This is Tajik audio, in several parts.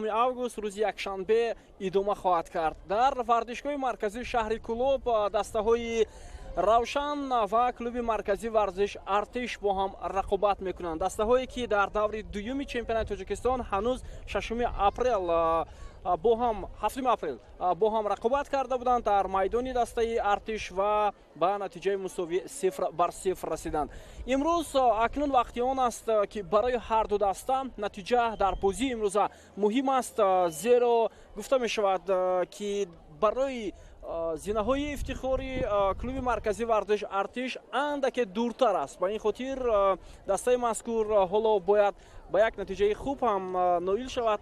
14 август рӯзи якшанбе идома хоҳад кард. Дар варзишгоҳи марказии шаҳри Кӯлоб дастаҳои Равшан ва клуби марказии варзиш Артиш бо ҳам рақобат мекунанд. Дастаҳое ки дар даври дуюми чемпионати Тоҷикистон ҳанӯз 6 апрел бо ҳам 7 апрел бо ҳам рақобат карда буданд дар майдони дастаи Артиш ва ба натиҷаи мусовӣ 0-0 расиданд. Имрӯз акнун вақти он аст, ки барои ҳар ду даста натиҷа дар бозии имрӯза муҳим аст, зеро гуфта мешавад, ки барои зинаҳои ифтихори клуби марказии варзиш Артиш андаке дуртар аст. Ба ин хотир дастаи мазкур ҳоло бояд ба як натиҷаи хуб ҳам ноил шавад,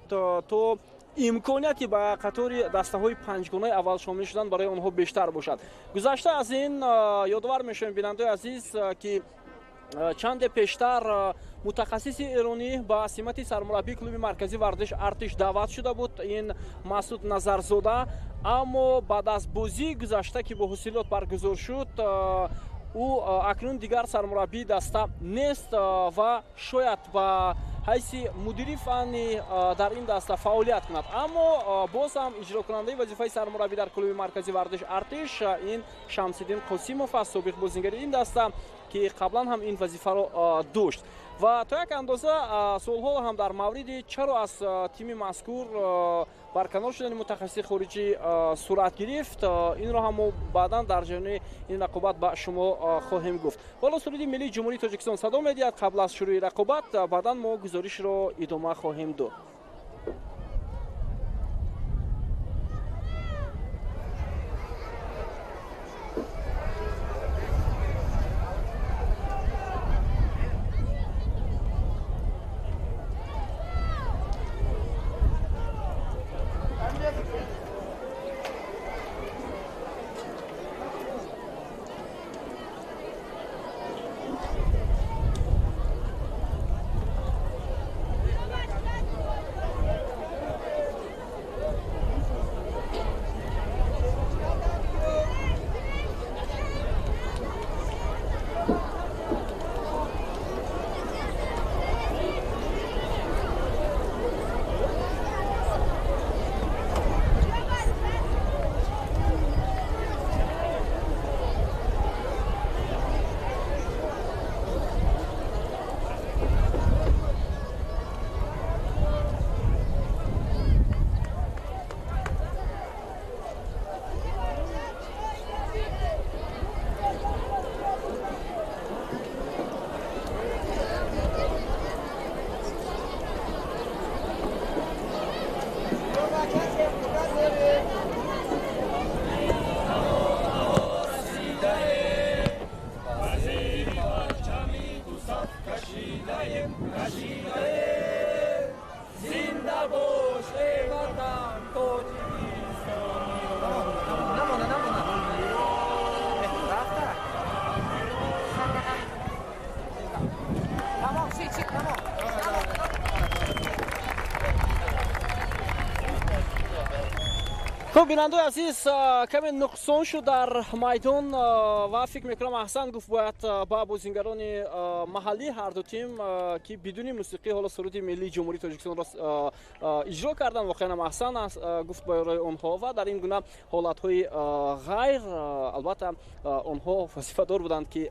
то имконияти ба қатори дастаҳои панҷгонаи аввал шомил шудан барои онҳо бештар бошад. Гузашта аз ин ёдовар мешавем, бинандаои азиз, ки чанде пештар мутахассиси эронӣ ба симати сармураббии клуби марказии варзиш Артиш даъват шуда буд, ин Масуд Назарзода. Аммо баъд аз бозии гузашта, ки бо ҳосилот баргузор шуд, ӯ акнун дигар сармураббии даста нест ва шояд ба ҳайси мудири фаннӣ дар ин даста фаъолият кунад. Аммо боз ҳам иҷрокунандаи вазифаи сармураббӣ дар клуби марказии варзиш Артиш ин Шамсиддин Қосимов аст, собиқ бозингари ин даста, ки қаблан ҳам ин вазифаро дошт. Ва то як андоза суолҳо ҳам дар мавриди чаро аз тими мазкур барканор шудани мутахассиси хориҷӣ сурат гирифт, инро ҳам мо баъдан дар ҷараёни ин рақобат ба шумо хоҳем гуфт. Ҳоло суруди миллии Ҷумҳурии Тоҷикистон садо медиҳад қабл аз шурӯи рақобат, баъдан мо гузоришро идома хоҳем дод. Хуб, бинандаои азиз, каме нуқсон шуд дар майдон ва фикр мекунам Аҳсан гуфт бояд ба бозингарони маҳаллии ҳар ду тим, ки бидуни мусиқӣ ҳоло суруди миллии Ҷумҳурии Тоҷикистонро иҷро карданд, воқеан ҳам Аҳсан гуфт барои онҳо ва дар ин гуна ҳолатҳои ғайр албатта онҳо вазифадор буданд, ки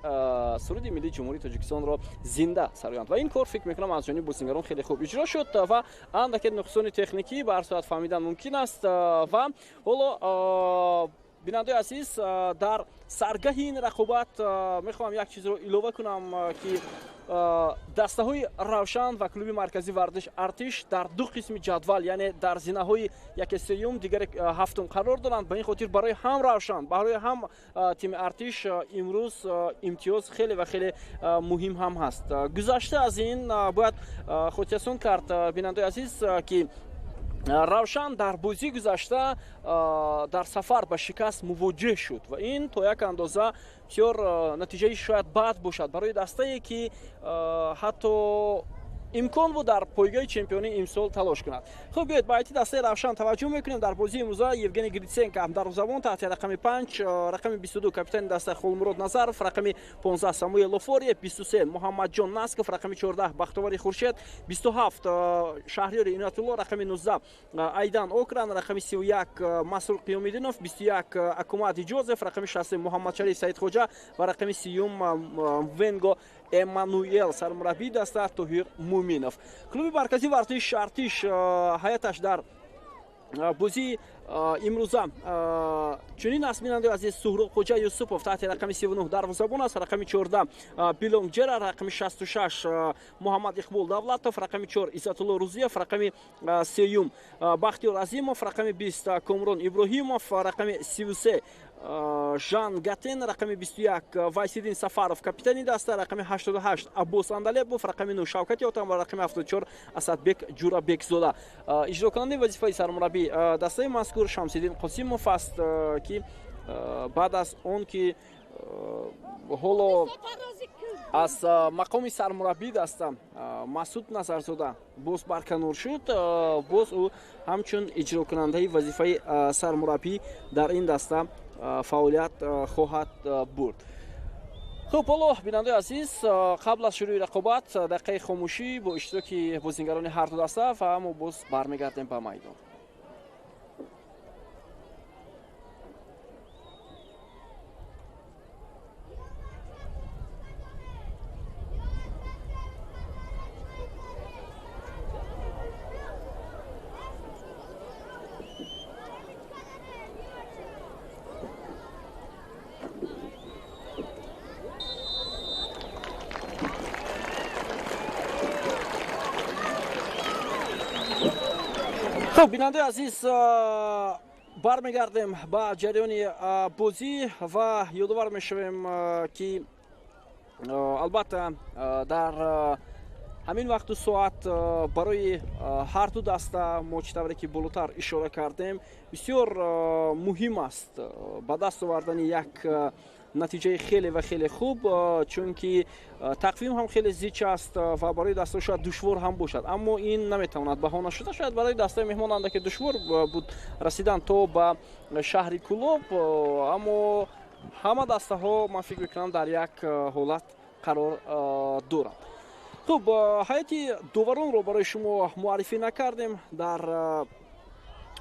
суруди миллии Ҷумҳурии Тоҷикистонро зинда сароянд ва ин кор фикр мекунам аз ҷониби бозингарон хеле хуб иҷро шуд ва андаке нуқсони техникӣ ба ҳар сурат фаҳмидан мумкин аст. Ва ҳоло, бинандаои азиз, дар саргаҳи ин рақобат мехоҳам як чизро илова кунам, ки дастаҳои Равшан ва клуби марказии варзиш Артиш дар ду қисми ҷадвал, яъне дар зинаҳои яке сеюм, дигаре ҳафтум қарор доранд. Ба ин хотир барои ҳам Равшан, барои ҳам тими Артиш имрӯз имтиёз хеле ва хеле муҳим ҳам ҳаст. Гузашта аз ин бояд хотиррасон кард, бинандаои азиз, ки Равшан дар бозии гузашта дар сафар ба шикаст мувоҷеҳ шуд ва ин то як андоза бисёр натиҷаи шояд бад бошад барои дастае, ки ҳатто имкон буд дар пойгоҳи чемпионӣ имсол талош кунад. Хуб, биёед ба ҳайати дастаи Равшан таваҷҷӯҳ мекунем. Дар бозии имрӯза Евгений Гриценко дарвозабон таҳти рақами 5, рақами 22 капитани даста Холмурод Назаров, рақами 15 Самуэл Лофория, 23 Муҳаммадҷон Насков, рақами 14 Бахтовари Хуршед, 27 Шаҳриёри Иноятулло, рақами 19 Айдан Окран, рақами 31 Масрур Қиёмиддинов, 21 Акумади Ҷозеф, рақами 63 Муҳаммадшариф Саидхоҷа ва рақами 30 Венго Эммануэл, сармураббии даста Тоҳир Муминов. Клуби марказии варзиши Артиш ҳайаташ дар бозии имрӯза чунин аст. Бинандаи азиз, Суҳробхоҷа Юсупов таҳти рақами 39 дарвозабон аст, рақами 14 Билонг Ҷера, рақами 66 Муҳаммад Иқбол Давлатов, рақами 4 Иззатулло Рузиев, рақами 3 Бахтиёр Азимов, рақами 20 Комрон Иброҳимов, рақами 33 Жан Гатен, рақами 21 Вайсиддин Сафаров, капитани даста, рақами 88 Аббос Андалебов, рақами 9 Шавкати Отам ва рақами 74 Асадбек Ҷурабекзода. Иҷрокунандаи вазифаи сармураббии дастаи мазкур Шамсиддин Қосимов аст, ки баъд аз он ки ҳоло аз мақоми сармураббии даста Масуд Назарзода боз барканор шуд, боз ӯ ҳамчун иҷрокунандаи вазифаи сармураббӣ дар ин даста фаъолият хоҳад бурд. Хуб, ҳоло бинандаи азиз, қабл аз шурӯи рақобат дақиқаи хомӯшӣ бо иштироки бозингарони ҳарду даста ва мо боз бармегардем ба майдон. Хуб, бинандаи азиз, бармегардем ба ҷараёни бозӣ ва ёдовар мешавем, ки албатта дар ҳамин вақту соат барои ҳарду даста мо чӣ тавре ки болотар ишора кардем, бисёр муҳим аст ба даст овардани як натиҷаи хеле ва хеле хуб, чунки тақвим ҳам хеле зич аст ва барои дастаҳо шояд душвор ҳам бошад, аммо ин наметавонад баҳона шуда. Шояд барои дастаи меҳмон андаке душвор буд расидан то ба шаҳри Кӯлоб, аммо ҳама дастаҳо ман фикр мекунам дар як ҳолат қарор доранд. Хуб, ҳайати доваронро барои шумо муаррифӣ накардем дар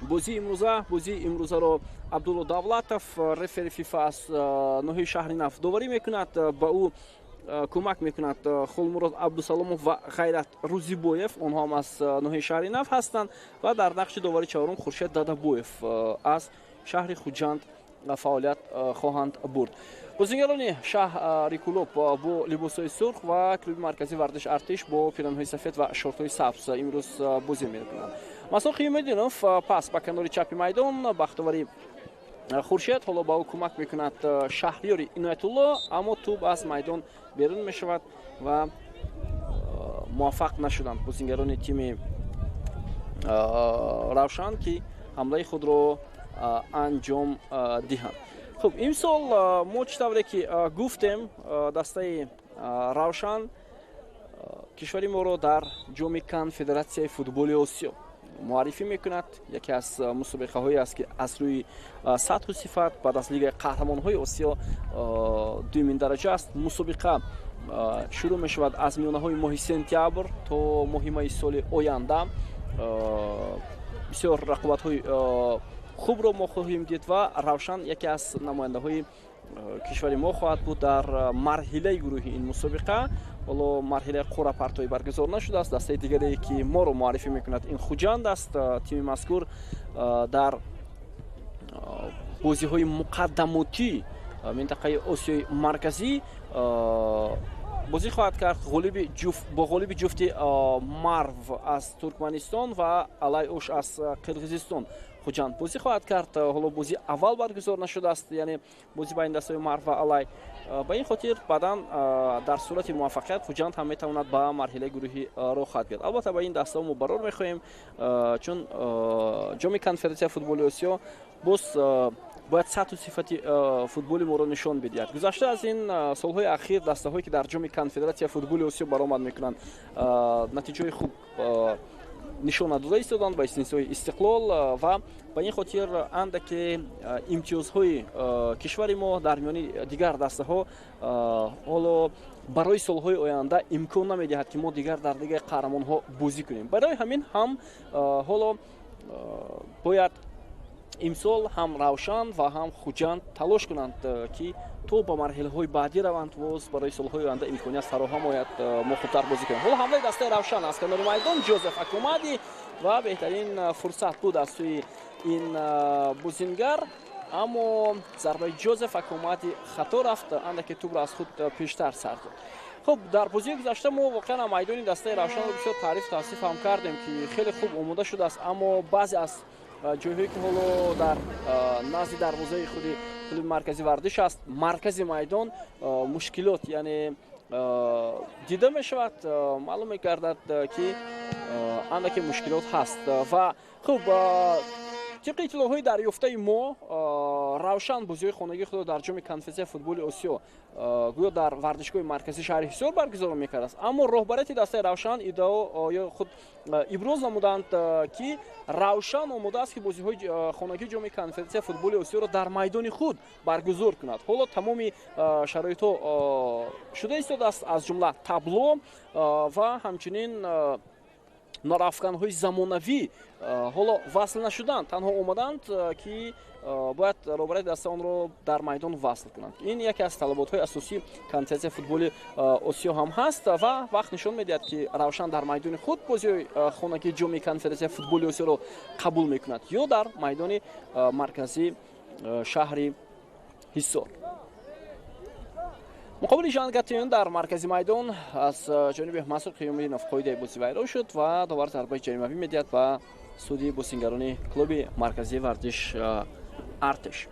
бозии имрӯза. Бозии имрӯзаро Абдулло Давлатов, рефери ФИФА аз ноҳияи шаҳри Нафт доварӣ мекунад. Ба ӯ кӯмак мекунад Холмурод Абдусаломов ва Ғайрат Рӯзибоев, онҳо ҳам аз ноҳияи шаҳри Нафт ҳастанд ва дар нақши довари чаҳорум Хуршед Дадабоев аз шаҳри Хуҷанд фаъолият хоҳанд бурд. Бозингарони шаҳри Кӯлоб бо либосҳои сурх ва клуби марказии варзиш Артиш бо пиранҳои сафед ва шортҳои сабз имрӯз бозӣ мекунанд. Масрур Қиёмиддинов пас ба канори чапи майдон, Бахтовари Хуршед ҳоло ба ӯ кӯмак мекунад Шаҳриёри Иноятулло, аммо тӯб аз майдон берун мешавад ва муваффақ нашуданд бозингарони тими Равшан, ки ҳамлаи худро анҷом диҳанд. Хуб, имсол мо чӣ тавре ки гуфтем, дастаи Равшан кишвари моро дар ҷоми Конфедератсияи футболи Осиё муаррифӣ мекунад. Яке аз мусобиқаҳое аст, ки аз рӯи сатҳу сифат баъд аз Лигаи қаҳрамонҳои Осиё дуюмин дараҷа аст. Мусобиқа шурӯъ мешавад аз миёнаҳои моҳи сентябр то моҳи майи соли оянда. Бисёр рақобатҳои хубро мо хоҳем дид ва Равшан яке аз намояндаҳои кишвари мо хоҳад буд дар марҳилаи гурӯҳи ин мусобиқа. Ҳоло марҳилаи қуръапартоӣ баргузор нашудааст. Дастаи дигаре ки моро муаррифӣ мекунад ин Хуҷанд аст. Тими мазкур дар бозиҳои муқаддамотӣ минтақаи Осиёи Марказӣ бозӣ хоҳад кард бо ғолиби ҷуфти Марв аз Туркманистон ва Алай Ош аз Қирғизистон Хуҷанд бозӣ хоҳад кард. Ҳоло бозӣ аввал баргузор нашудааст, яъне бозӣ байни дастаи Марв ва Алай. Ба ин хотир баъдан дар сурати муваффақият Хуҷанд ҳам метавонад ба марҳилаи гурӯҳӣ роҳ хоҳад гирифт. Албатта ба ин дастаҳо мо барор мехоҳем, чун ҷоми Конфедератсияи футболи Осиё боз Бояд сатҳу сифати футболи моро нишон бидиҳад. Гузашта аз ин, солҳои ахир дастаҳое, ки дар ҷоми Конфедератсия футболи Осиё баромад мекунанд, натиҷаҳои хуб нишон надода истоданд, ба истиснои Истиқлол, ва ба ин хотир андаке имтиёзҳои кишвари мо дар миёни дигар дастаҳо ҳоло барои солҳои оянда имкон намедиҳад, ки мо дигар дар Лигаи қаҳрамонҳо бозӣ кунем. Барои ҳамин ҳам ҳоло бояд имсол ҳам Равшан ва ҳам Хуҷанд талош кунанд, ки то ба марҳилаҳои баъдӣ раванд, боз барои солҳои оянда имконият фароҳам ояд, мо хубтар бозӣ кунем. Ҳоло ҳамлаи дастаи Равшан аз канори майдон, Ҷозеф Акомади, ва беҳтарин фурсат буд аз сӯи ин бозингар, аммо зарбаи Ҷозеф Акомади хато рафт, андаке тӯбро аз худ пештар сар дод. Хуб, дар бозии гузашта мо воқеан майдони дастаи Равшанро бисёр таъриф тавсиф ҳам кардем, ки хеле хуб омода шудааст, аммо баъзе аз ҷойҳое, ки ҳоло дар назди дарвозаи худи клуби маркази варзиш аст, маркази майдон, мушкилот яъне дида мешавад, маълум мегардад, ки андаке мушкилот ҳаст. Ва хуб, тибқи иттилоъҳои дарёфтаи мо, Равшан бозиҳои хонагии худро дар ҷоми Конфедератсияи футболи Осиё гӯё дар варзишгоҳи марказии шаҳри Ҳисор баргузор мекардааст, аммо роҳбарияти дастаи Равшан иддао ё худ иброз намуданд, ки Равшан омода аст, ки бозиҳои хонагии ҷоми Конфедератсияи футболи Осиёро дар майдони худ баргузор кунад. Ҳоло тамоми шароитҳо шуда истодааст, аз ҷумла табло ва ҳамчунин нарафканҳои замонавӣ ҳоло васл нашуданд, танҳо омаданд, ки бояд роҳбарияти даста онро дар майдон васл кунанд. Ин яке аз талаботҳои асосии Конфедератсияи футболи Осиё ҳам ҳаст, ва вақт нишон медиҳад, ки Равшан дар майдони худ бозиҳои хонагии ҷоми Конфедератсияи футболи Осиёро қабул мекунад ё дар майдони марказии шаҳри Ҳисор. Муқобили Жан Гатион дар маркази майдон аз ҷониби Масуд Қиёмиддинов қоидаи бозӣ вайрон шуд ва довар зарбаи ҷаримавӣ медиҳад ба суди бозингарони клуби марказии варзиш Артиш.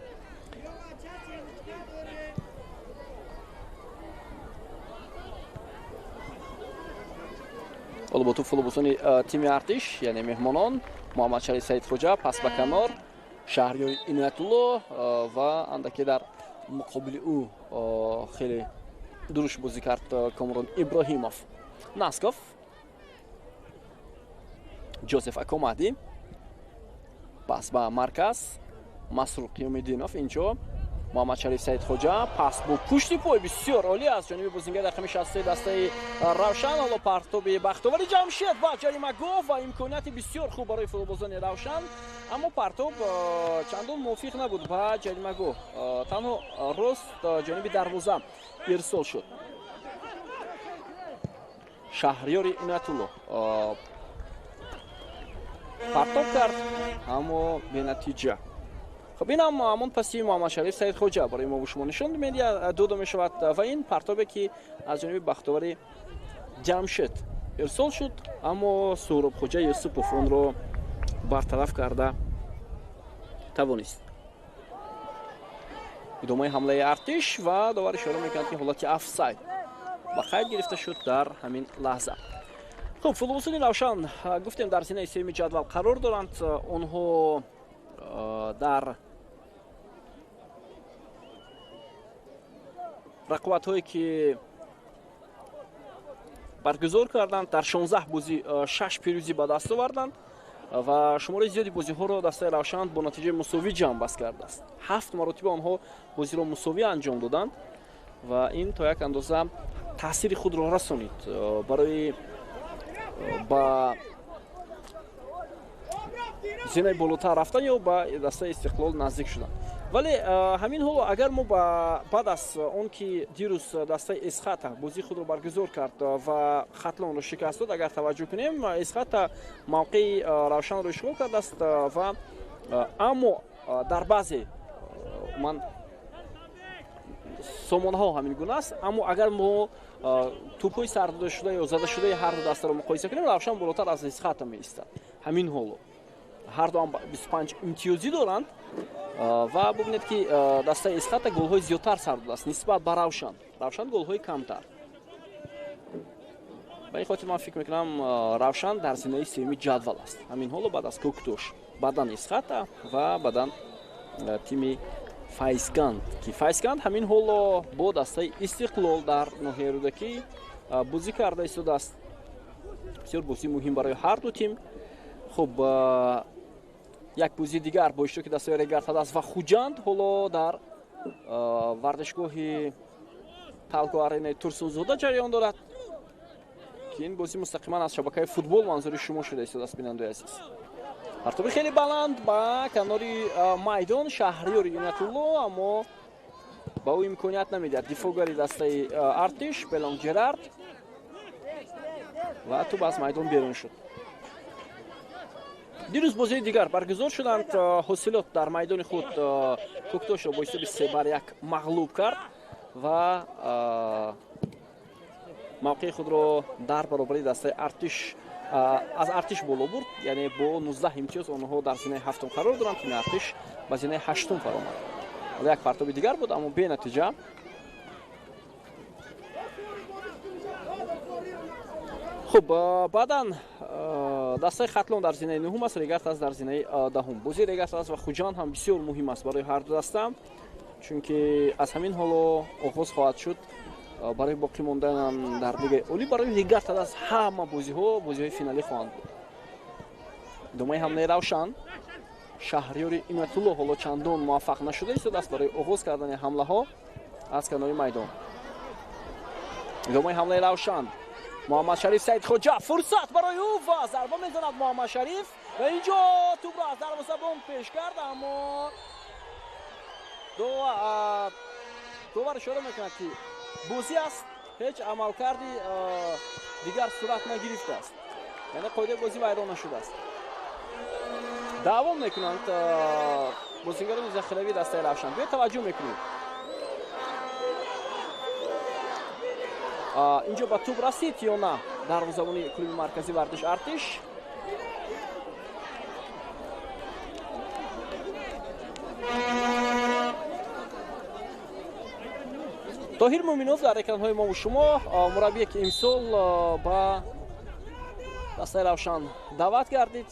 Ҳоло бо туп футболбозони тими Артиш, яъне меҳмонон, Муҳаммадшариф Саидхоҷа пас ба канор, Шаҳриёри Иноятулло ва андаке дар муқобили ӯ хеле дуруст бозӣ кард Комрон Иброҳимов. Насков, Ҷозеф Акомади пас ба марказ, Масрур Қиёмиддинов, инҷо Муҳаммадшариф Саидхоҷа пас бо пушти пой бисёр олӣ аз ҷониби бозингари рақами 63 дастаи Равшан. Ҳоло партоби бахтовари Ҷамшед ба ҷаримагоҳ ва имконияти бисёр хуб барои футболбозони Равшан, аммо партоб чандон мувофиқ набуд ба ҷаримагоҳ, танҳо рост ҷониби дарвоза ирсол шуд. Шаҳриёри Иноятулло партоб кард, аммо бенатиҷа. Хуб, инам ҳамон паси Муҳаммадшариф Саидхоҷа барои мо шумо нишон медиҳад, дода мешавад, ва ин партобе, ки аз ҷониби бахтовари Ҷамшед ирсол шуд, аммо Суҳробхоҷа Юсупов онро бартараф карда тавонист. Идомаи ҳамлаи Артиш ва довар ишора мекунад, ки ҳолати офсайд ба қайд гирифта шуд дар ҳамин лаҳза. Хуб, футболбозони Равшан гуфтем дар зинаи сеюми ҷадвал қарор доранд. Онҳо дар рақобатҳое, ки баргузор карданд, дар 16 бозӣ 6 пирӯзӣ ба даст оварданд ва шумораи зиёди бозиҳоро дастаи Равшан бо натиҷаи мусовӣ ҷамъбаст кардааст. 7 маротиба онҳо бозиро мусовӣ анҷом доданд ва ин то як андоза таъсири худро расонид барои ба зинаи болотар рафтан ё ба дастаи Истиқлол наздик шудан. Вале ҳамин ҳоло агар мо баъд аз он ки дирӯз дастаи Эсхата бозии худро баргузор кард ва Хатлонро шикаст дод, агар таваҷҷӯҳ кунем, Эсхата мавқеи Равшанро ишғол кардааст ва аммо дар баъзе ман сомонаҳо ҳамин гуна аст, аммо агар мо тӯбҳои сардодашуда ё задашудаи ҳар ду дастаро муқоиса кунем, Равшан болотар аз Эсхата меистад. Ҳамин ҳоло ҳар дуам 25 имтиёзӣ доранд ва бубинед, ки дастаи Эсхата голҳои зиёдтар сар додааст нисбат ба Равшан, Равшан голҳои камтар. Ба ин хотир ман фикр мекунам, Равшан дар зинаи сеюми ҷадвал аст ҳамин ҳоло, баъд аз Кӯктош, баъдан Эсхата ва баъдан тими Файзканд, ки Файзканд ҳамин ҳоло бо дастаи Истиқлол дар ноҳияи Рӯдакӣ бозӣ карда истодааст. Бисёр бозии муҳим барои ҳар ду тим. Хуб, як бозии дигар бо иштироки дастаи Регар-ТадАЗ ва Хуҷанд ҳоло дар варзишгоҳи Талко Аренаи Турсунзода ҷараён дорад, ки ин бозӣ мустақиман аз шабакаи футбол манзури шумо шуда истодааст, бинандаи азиз. Партоби хеле баланд ба канори майдон Шаҳриёри Иноятулло, аммо ба ӯ имконият намедиҳад дифоъгари дастаи Артиш Белонг Ҷерард ва тӯб аз майдон берун шуд. Дирӯз бозии дигар баргузор шуданд. Ҳосилот дар майдони худ Кӯктошро бо ҳисоби 3-1 мағлуб кард ва мавқеи худро дар баробари дастаи Артиш аз Артиш боло бурд, яъне бо 19 имтиёз онҳо дар зинаи ҳафтум қарор доранд. Тими Артиш ба зинаи ҳаштум фаромад. Ҳоло як партоби дигар буд, аммо бенатиҷа. Хуб, баъдан дастаи Хатлон дар зинаи нуҳум аст, Регар-ТадАЗ дар зинаи даҳум. Бозии Регар-ТадАЗ ва Хуҷанд ҳам бисёр муҳим аст барои ҳар ду даста, чунки аз ҳамин ҳоло оғоз хоҳад шуд барои боқӣ мондан дар лигаи олӣ. Барои Регар-ТадАЗ ҳама бозиҳо бозиҳои финалӣ хоҳанд буд. Идомаи ҳамлаи Равшан. Шаҳриёри Иноятулло ҳоло чандон муваффақ нашуда истодааст барои оғоз кардани ҳамлаҳо аз канори майдон. Идомаи ҳамлаи Равшан. Муҳаммадшариф Саидхоҷа, фурсат барои ӯ ва зарба мезанад Муҳаммадшариф ва инҷо тӯбро аз дарвозабон пеш кард, аммо довар ишора мекунад, ки бозӣ аст, ҳеҷ амалкарди дигар сурат нагирифтааст, яъне қоидаи бозӣ вайрон нашудааст. Давом мекунанд бозигарони захиравии дастаи Равшан. Биё таваҷҷӯҳ мекунем. Инҷо ба тӯб расид ё на дарвозабони клуби марказии варзиш Артиш? Тоҳир Муъминов дар экранҳои мову шумо, мураббие ки имсол ба дастаи Равшан даъват гардид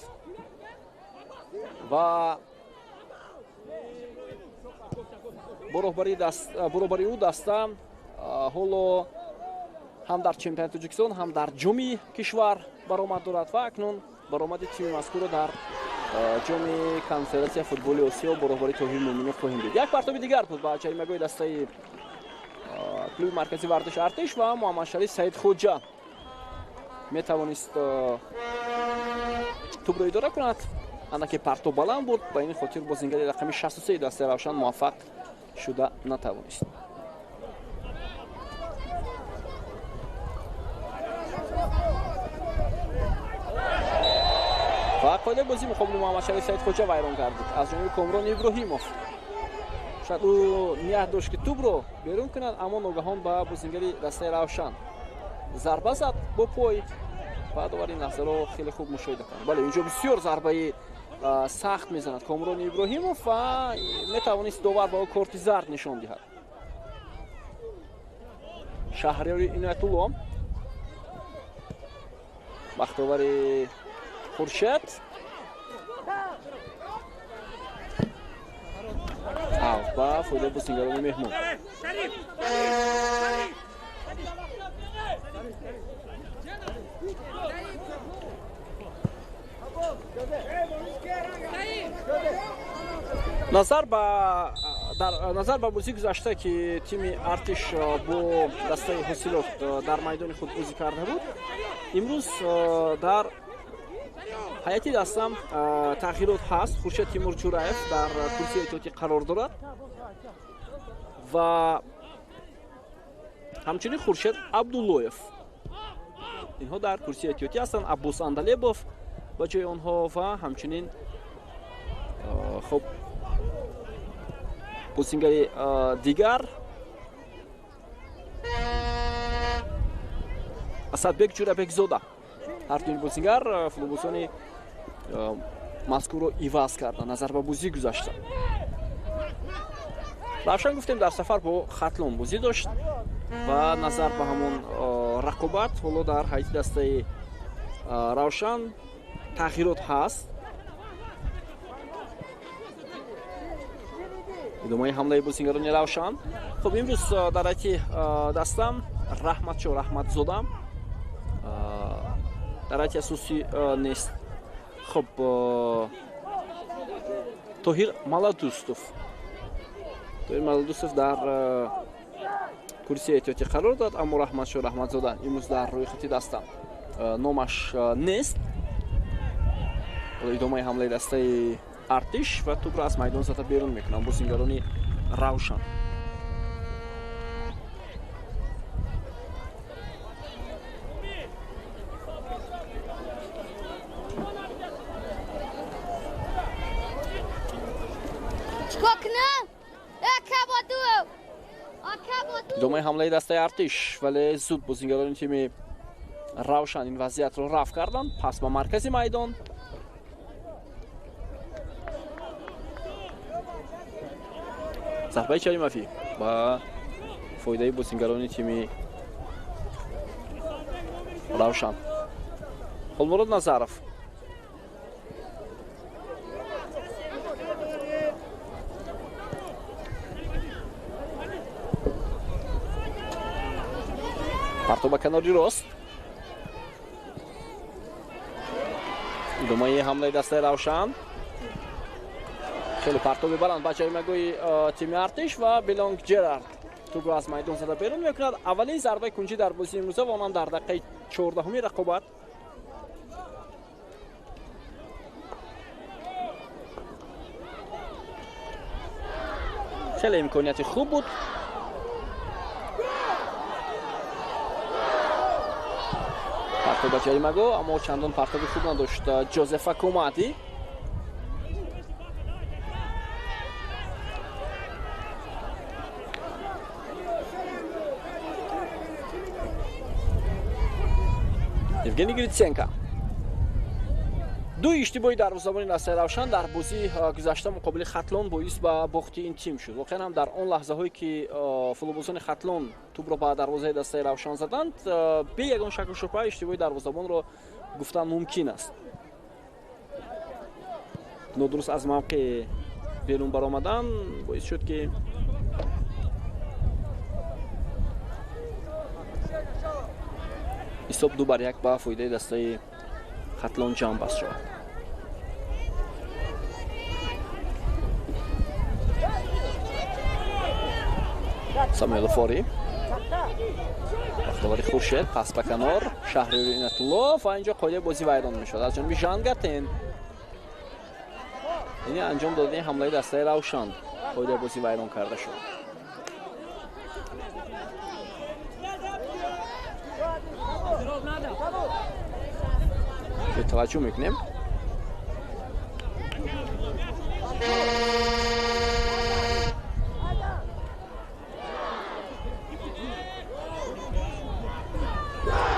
ва бо роҳбарии ӯ даста ҳоло ҳам дар чемпионати Тоҷикистон, ҳам дар ҷоми кишвар баромад дорад ва акнун баромади тими мазкурро дар ҷоми конфедератсияи футболи Осиё бо роҳбарии Тоҳир Муъминов хоҳем дид. Як партоби дигар буд ба ҷаримагоҳи дастаи клуби марказии варзиши Артиш ва Муҳаммадшариф Саидхоҷа метавонист тӯбро идора кунад, андаке партоб баланд буд, ба ин хотир бозингари рақами 63 дастаи Равшан муваффақ шуда натавонист. Ва қоидаи бозӣ муқобили Муҳаммадшариф Саидхоҷа вайрон гардид аз ҷониби Комрон Иброҳимов. Шояд ӯ ният дошт, ки тӯбро берун кунад, аммо ногаҳон ба бозингари дастаи Равшан зарба зад бо пой ва довар ин лаҳзаро хеле хуб мушоҳида кард. Бале, инҷо бисёр зарбаи сахт мезанад Комрон Иброҳимов ва метавонист довар ба ӯ корти зард нишон диҳад. Шаҳриёри Иноятулло, бахтовари Хуршед, ба фоидаи бозингарони меҳмон. Назар ба бозии гузашта, ки тими Артиш бо дастаи Ҳосилот дар майдони худ бозӣ карда буд, имрӯз дар ҳайати даста тағйирот ҳаст. Хуршед Тимур Ҷураев дар курсии эҳтиётӣ қарор дорад ва ҳамчунин Хуршед Абдуллоев. Инҳо дар курсии эҳтиётӣ ҳастанд. Аббос Андалебов ба ҷои онҳо ва ҳамчунин хуб бозингари дигар Асадбек Ҷурабекзода. Ҳар дуи бозингар футболбозони мазкурро иваз карданд назар ба бозӣ гузашта. Равшан гуфтем дар сафар бо Хатлон бозӣ дошт ва назар ба ҳамон рақобат ҳоло дар ҳайати дастаи Равшан тағйирот ҳаст. Идомаи ҳамлаи бозингарони Равшан. Хуб, имрӯз дар ҳайати даста Раҳматшо Раҳматзода дар ҳайати асосӣ нест. Хуб, Тоҳир Маладустов. Тоҳир Маладустов дар курсии эҳтиётӣ қарор дорад, аммо Раҳматшо Раҳматзода имрӯз дар рӯйхати даста номаш нест. Идомаи ҳамлаи дастаи Артиш ва тӯпро аз майдон зада берун мекунанд бозингарони Равшан. Идомаи ҳамлаи дастаи Артиш, вале зуд бозингарони тими Равшан ин вазъиятро рафъ карданд. Пас ба маркази майдон. Зарбаи ҷаримавӣ ба фоидаи бозингарони тими Равшан. Холмурод Назаров. Партоб ба канори рост. Идомаи ҳамлаи дастаи Равшан. Хеле партоби баланд ба ҷаримагоҳи тими Артиш ва Белонг Ҷерард тӯбро аз майдон зада берун мекунад. Аввалин зарбаи кунҷӣ дар бозии имрӯза ва онам дар дақиқаи 14-уми рақобат. Хеле имконияти хуб буд. Партоб ба ҷаримагоҳ, аммо чандон партоби хуб надошт Ҷозефа Комати. Евгений Гриценко. Ду иштибоҳи дарвозабони дастаи Равшан дар бозии гузашта муқобили Хатлон боис ба бохти ин тим шуд. Воқеан ҳам дар он лаҳзаҳое ки футболбозони Хатлон тӯбро ба дарвозаи дастаи Равшан заданд, бе ягон шаку шубҳа иштибоҳи дарвозабонро гуфтан мумкин аст. Нодуруст аз мавқеъ берун баромадан боис шуд ки ҳисоб 2-1 ба фоидаи дастаи Хатлон ҷамъбаст шавад. Самуэл Фори, вақтовари Хуршед, пас ба канор, Шаҳриёр Инатулло ва инҷо қоидаи бозӣ вайрон мешавад аз ҷониби Жан Гатен. Яъне анҷом додани ҳамлаи дастаи Равшан қоидаи бозӣ вайрон карда шуд. Таваҷҷӯҳ мекунем.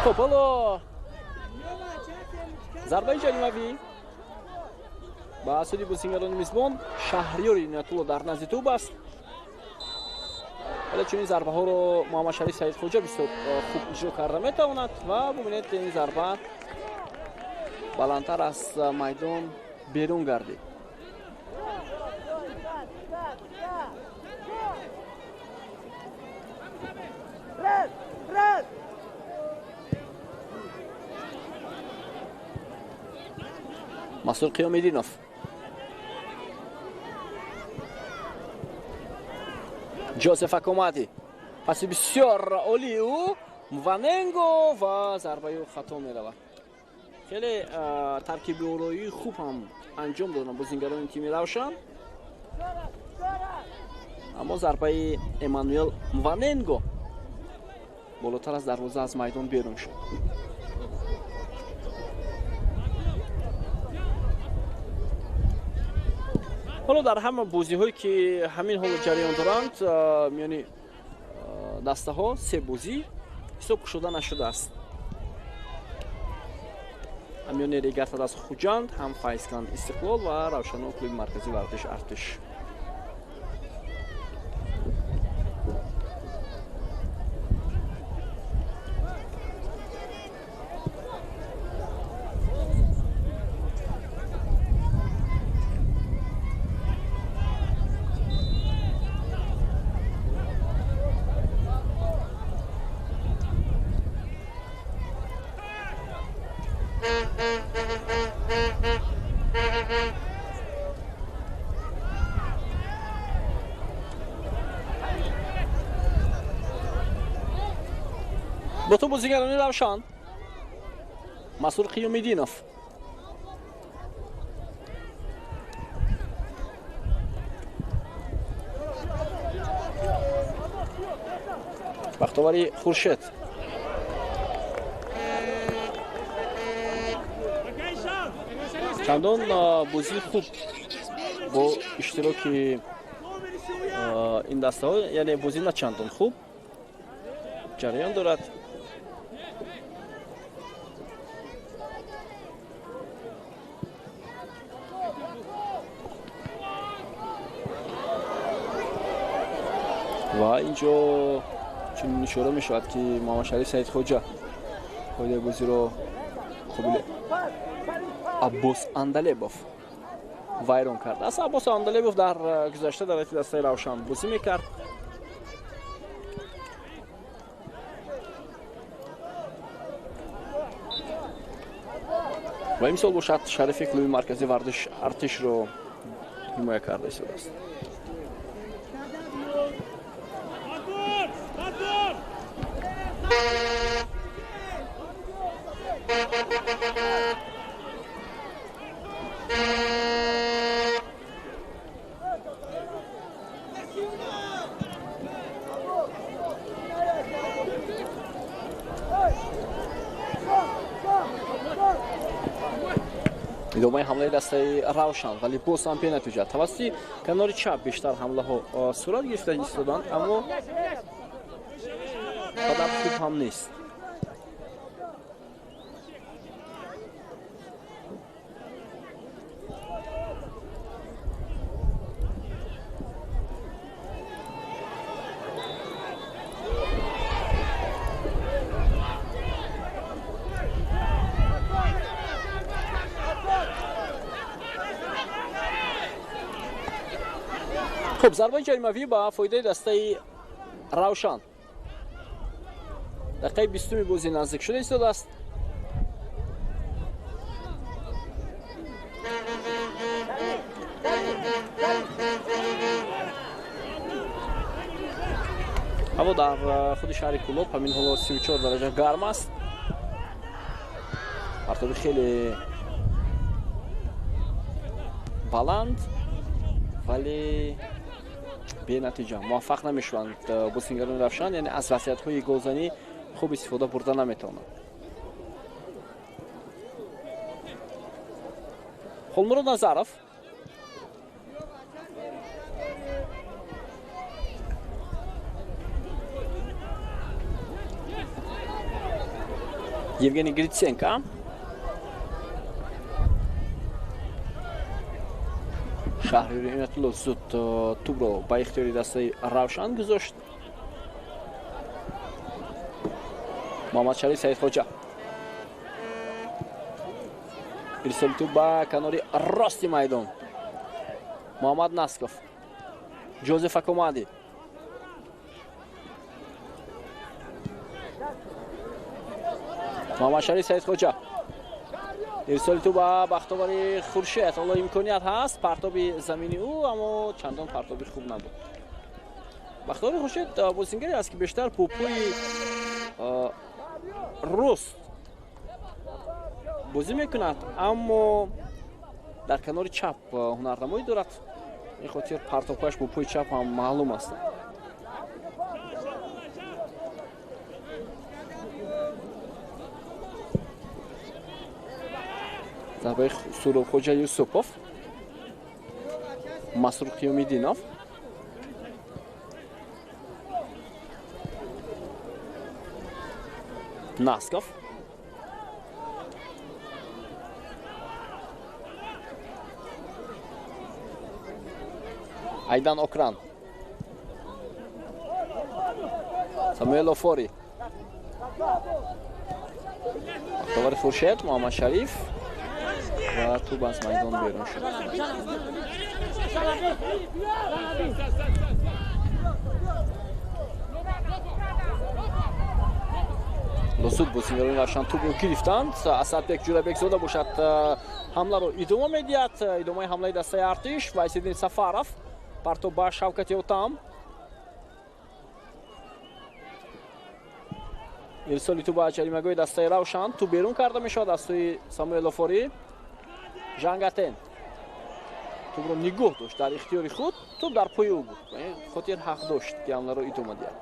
Хуб, ҳоло зарбаи ҷаримавӣ ба суди бозингарони мизбон. Шаҳриёр Инатулло дар назди тӯб аст. Вале чунин зарбаҳоро Муҳаммадшариф Саидхоҷа бисёр хуб иҷро карда метавонад ва бубинед ки ин зарба баландтар аз майдон берун гардид. Масур Қиёмиддинов. Ҷозеф Акомати. Паси бисёр олии ӯ Мваненго ва зарбаи ӯ хато меравад. Хеле таркиби ороии хуб ҳам анҷом доданд бозингарони тими Равшан, аммо зарбаи Эммануэл Мваненго болотар аз дарвоза аз майдон берун шуд. Ҳоло дар ҳама бозиҳое ки ҳамин ҳоло ҷараён доранд, миёни дастаҳо се бозӣ ҳисоб кушода нашудааст. Миёни Регар аз Хуҷанд, ҳам Файзканд Истиқлол ва Равшану клуби марказии варзиш Артиш. Бо ту бозигарони Равшан Масур Қиёмиддинов. Бахтовари Хуршед. Чандон бозии хуб бо иштироки ин дастаҳо, яъне бозӣ на чандон хуб ҷараён дорад. Ва инҷо чунин ишора мешавад, ки Муҳаммадшариф Саидхоҷа қоидаи бозиро қобили Аббос Андалебов вайрон кардааст. Аббос Андалебов дар гузашта дар ҳайати дастаи Равшан бозӣ мекард. Ва имсол бошад шарифи клуби марказии варзиш Артишро ҳимоя карда истодааст. Идомаи ҳамлаи дастаи Равшан, вале боз ҳам бенатиҷа. Тавассути канори чап бештар ҳамлаҳо сурат гирифта истоданд, аммо қадар хуб ҳам нест. Хуб, зарбаи ҷаримавӣ ба фоидаи дастаи Равшан. Дақиқаи 20-уми бозӣ наздик шуда истодааст. Ҳаво дар худи шаҳри Кӯлоб ҳамин ҳоло 34 дараҷа гарм аст. Партоби хеле баланд, вале бенатиҷа. Муваффақ намешаванд бозингарони Равшан, яъне аз васиятҳои голзанӣ хуб истифода бурда наметавонанд. Холмурод Назаров. Евгений Гриценко. Шаҳриёри Иноятулло зуд тӯбро ба ихтиёри дастаи Равшан гузошт. Муҳаммадшариф Саидхоҷа. Ирсоли тӯб ба канори рости майдон. Муҳаммад Насков. Ҷозеф Акомади. Муҳаммадшариф Саидхоҷа. Ирсоли тӯб ба Бахтовари Хуршед. Ҳоло имконият ҳаст партоби замини ӯ, аммо чандон партоби хуб набуд. Бахтовари Хуршед бозингаре аст, ки бештар бо пои рост бозӣ мекунад, аммо дар канори чап ҳунарнамоӣ дорад. Ин хотир партобҳояш бо пои чап ҳам маълум ҳастанд. Зарбаи Суробхоҷа Юсупов. Масрур Қиёмиддинов. Насков. Айдан Окран. Самуэл Офори. Бахтовари Хуршед, Муҳаммад Шариф ва тӯб аз майдон берун шуд. Зуд бозингарони Равшан тӯбро гирифтанд. Асадбек Ҷурабекзода бошад ҳамларо идома медиҳад. Идомаи ҳамлаи дастаи Артиш. Вайсиддин Сафаров партоб ба Шавкати Отам. Ирсоли тӯб ба ҷаримагоҳи дастаи Равшан. Тӯб берун карда мешавад аз сӯи Самуэл Офорӣ. Жангатен тӯбро нигоҳ дошт дар ихтиёри худ. Тӯб дар пои ӯ буд. Ба ин хотир ҳақ дошт ки ҳамларо идома диҳад.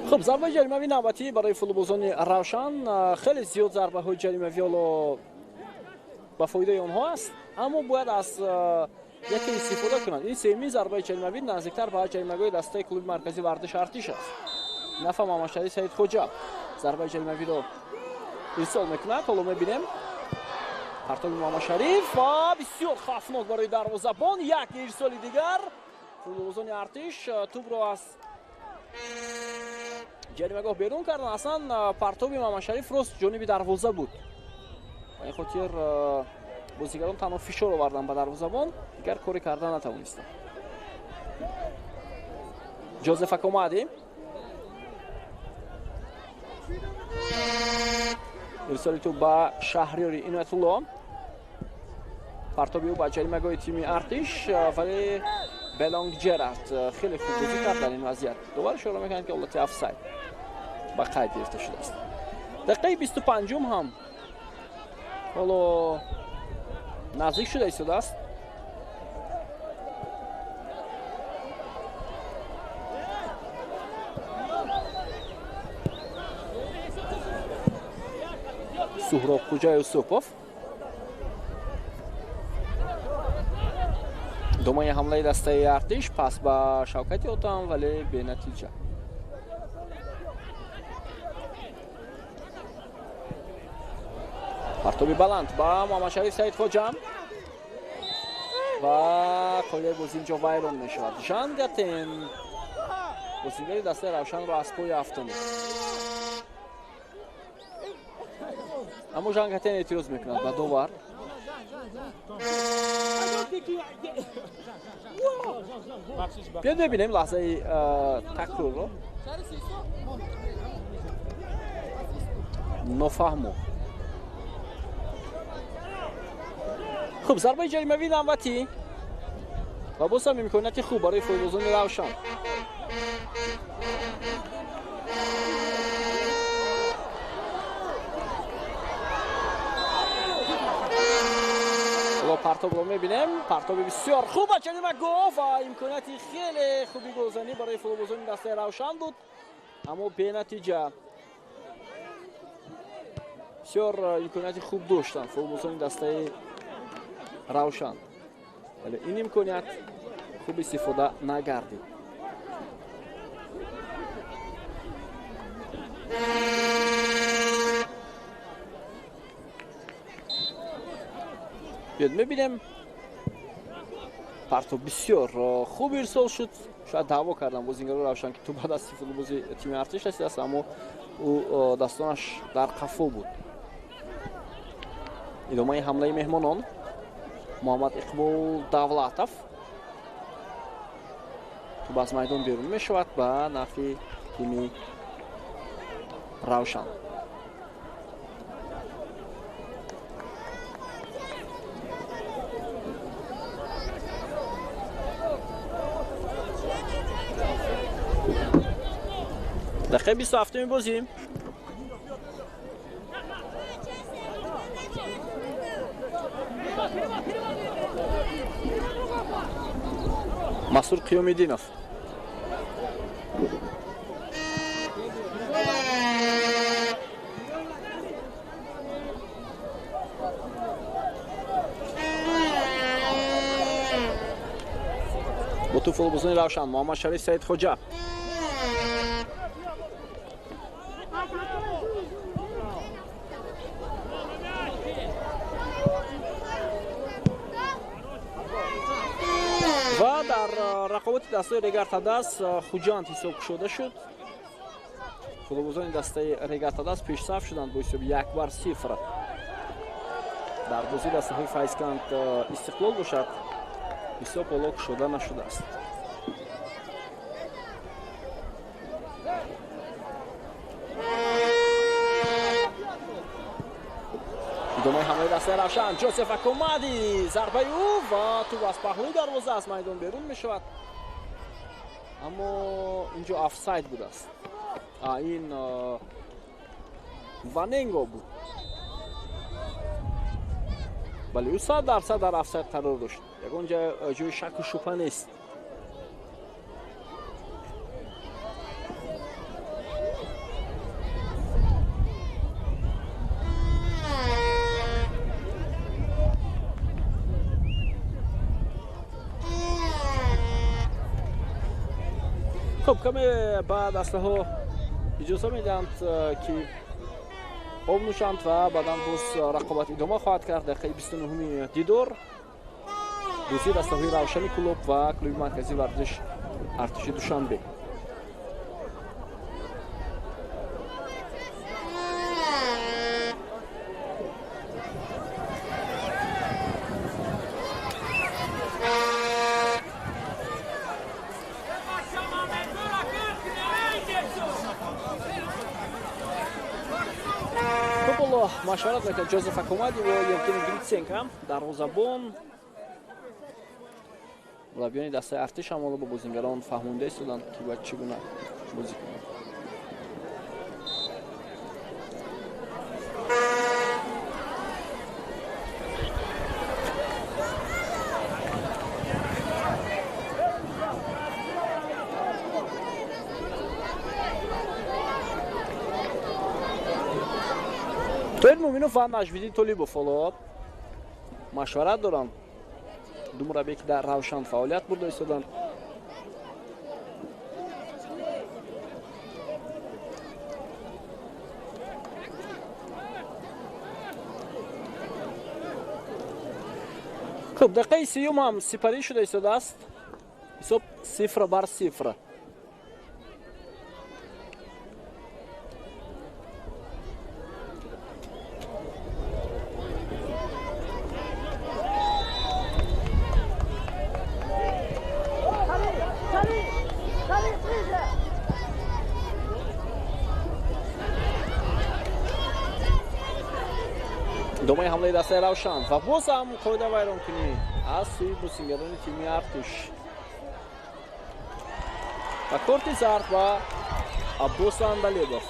Хуб, зарбаи ҷаримавӣ навбатӣ барои футболбозони Равшан. Хеле зиёд зарбаҳои ҷаримавӣ ҳоло ба фоидаи онҳо аст, аммо бояд аз яке истифода кунанд. Ин сеюмин зарбаи ҷаримавӣ наздиктар ба ҷаримагоҳи дастаи клуби марказии варзиши Артиш аст. Нафа Муҳаммадшариф Саидхоҷа зарбаи ҷаримавиро ирсол мекунад. Ҳоло мебинем партоби Муҳаммадшариф ва бисёр хавфнок барои дарвозабон. Як ирсоли дигар. Футболбозони Артиш тӯбро аз ҷаримагоҳ берун карданд. Аслан партоби Муҳаммадшариф рост ҷониби дарвоза буд. Ба ин хотир бозигарон танҳо фишор оварданд ба дарвозабон, дигар коре карда натавонистанд. Ҷозеф Акомади ирсоли тӯб ба Шаҳриёри Иноятулло. Партоби ӯ ба ҷаримагоҳи тими Артиш, вале Белонг Ҷерард хеле хуб бозӣ кард дар ин вазъият. Довар ишора мекунад, ки ҳолати офсайд ба қайд гирифта шудааст. Дақиқаи 25-ум ҳам ҳоло наздик шуда истодааст. Суҳроб Хуҷа Юсупов. Думаи ҳамлаи дастаи Артиш пас ба Шавкати Отам, вале бенатиҷа. Партоби баланд ба Муҳаммадшариф Саидхоҷа ва қоидаи бозӣ инҷо вайрон мешавад. Жангатен бозигари дастаи Равшанро аз пои афтонид. Аммо Жангатен эътироз мекунад ба довар. Биёд мебинем лаҳзаи такрорро. Нофаҳмо. Хуб, зарбаи ҷаримавӣ навбатӣ ва боз ҳам имконияти хуб барои футболбозони Равшан. Партобро мебинем. Партоби бисёр хуб ба ҷаримагоҳ ва имконияти хеле хуби голзанӣ барои футболбозони дастаи Равшан буд, аммо бенатиҷа. Бисёр имконияти хуб доштанд футболбозони дастаи Равшан, вале ин имконият хуб истифода нагардид. Биёд мебинем. Партоб бисёр хуб ирсол шуд. Шояд даъво карданд бозингарони Равшан, ки тӯб ба дасти футболбози тими Артиш расидааст, аммо ӯ дастонаш дар қафо буд. Идомаи ҳамлаи меҳмонон. Муҳаммад Иқбол Давлатов. Тӯб аз майдон берун мешавад ба нафи тими Равшан. Дақиқаи 27-уми бозӣ. Масур Қиёмиддинов. Футболбозони Равшан, Муҳаммад Шариф Саидхоҷа. Ва дар рақобати дастаи Регар-ТадАЗ Хуҷанд ҳисоб кушода шуд. Футболбозони дастаи Регар-ТадАЗ пешсаф шуданд бо ҳисоби 1-0. Дар бозии дастаҳои Файзканд Истиқлол бошад, ҳисоб ҳоло кушода нашудааст. Идомаи ҳамлаи дастаи Равшан, Ҷозеф Акомади, зарбаи ӯ ва тӯб аз паҳлӯи дарвоза аз майдон берун мешавад. Аммо инҷо офсайд будааст. Ин Ваненго буд. Бале, ӯ 100% дар офсайд қарор дошт. Ягон ҷои шаку шубҳа нест. Хуб, каме ба дастаҳо иҷоза медиҳанд, ки об нӯшанд ва баъдан боз рақобат идома хоҳад кард. Дақиқаи 29-уми дидор, бозии дастаҳои Равшани Кӯлоб ва клуби марказии варзиш Артиши Душанбе. Машварат мекард Ҷозеф Акомади ва Евгений Гритсенко, дарвозабон. Мураббиёни дастаи Артиш ҳам ҳоло ба бозингарон фаҳмонда истоданд, ки бояд чӣ гуна бозӣ кунанд. Тоҳир Муъминов ва Наҷмиддин Толибов ҳоло машварат доранд. Ду мураббие, ки дар Равшан фаъолият бурда истоданд. Хуб, дақиқаи сиюм ҳам сипарӣ шуда истодааст. Ҳисоб 0-0. Идомаи ҳамлаи дастаи Равшан ва боз ҳам қоида вайронкунӣ аз сӯи бозингарони тими Артиш ва корти зард ба Аббос Андалебов.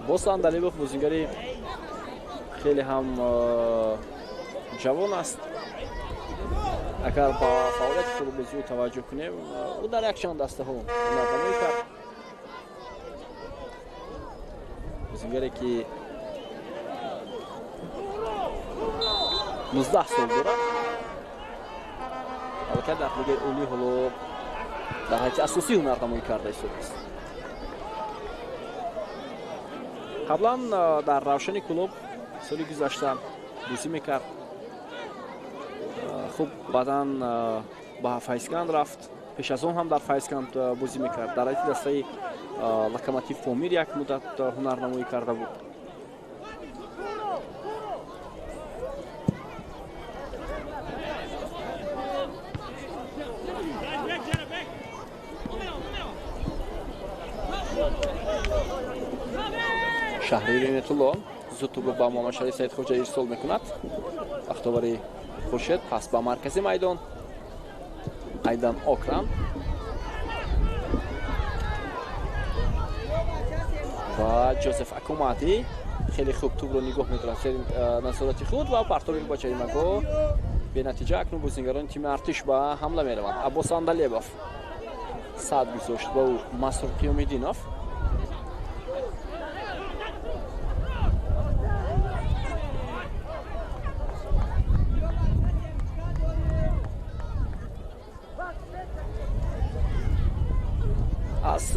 Аббос Андалебов бозингари хеле ҳам ҷавон аст. Агар ба фаъолияти футболбозии ӯ таваҷҷӯҳ кунем, ӯ дар якчанд дастаҳо ҳунарнамоӣ кард. Бозингаре, ки 19 сол дорад, аллакай дар лигаи олӣ ҳоло дар ҳайати асосӣ ҳунарнамоӣ карда истодааст. Қаблан дар Равшани Кӯлоб соли гузашта бозӣ мекард. Хуб, баъдан ба Файзканд рафт. Пеш аз он ҳам дар Файзканд бозӣ мекард. Дар ҳайати дастаи Локомотив Помир як муддат ҳунарнамоӣ карда буд. Шаҳриёр Неъматулло зуд тӯбро ба Муҳаммадшариф Саидхоҷа ирсол мекунад. Вақтовари Хуршед пас ба маркази майдон. Айдан Окрам ва Ҷозеф Акомади хеле хуб тӯбро нигоҳ медорад зери назорати худ ва партоби ба ҷаримагоҳ бенатиҷа. Акнун бозингарони тими Артиш ба ҳамла мераванд. Аббос Андалебов сад гузошт ба ӯ Масрур Қиёмиддинов.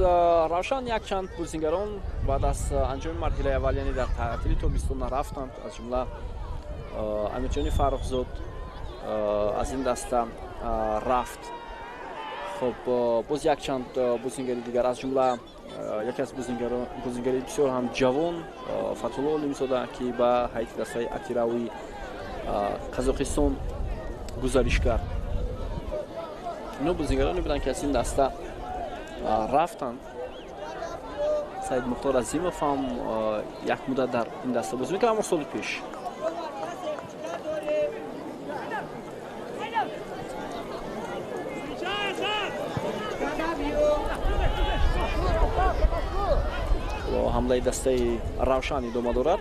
Равшан якчанд бозингарон баъд аз анҷоми марҳилаи аввал, яъне дар таътили тобистона рафтанд, аз ҷумла Амирҷони Фаррухзод аз ин даста рафт. Хуб, боз якчанд бозингари дигар, аз ҷумла яке аз бозингари бисёр ҳам ҷавон Фатҳулло Олимзода, ки ба ҳайати дастаи Атирауи Қазоқистон гузариш кард. Ино бозингароне буданд, ки аз ин даста рафтанд. Саид Мухтор Азимов ҳам як муддат дар ин даста бозӣ мекард, аммо соли пеш. Ҳамлаи дастаи Равшан идома дорад.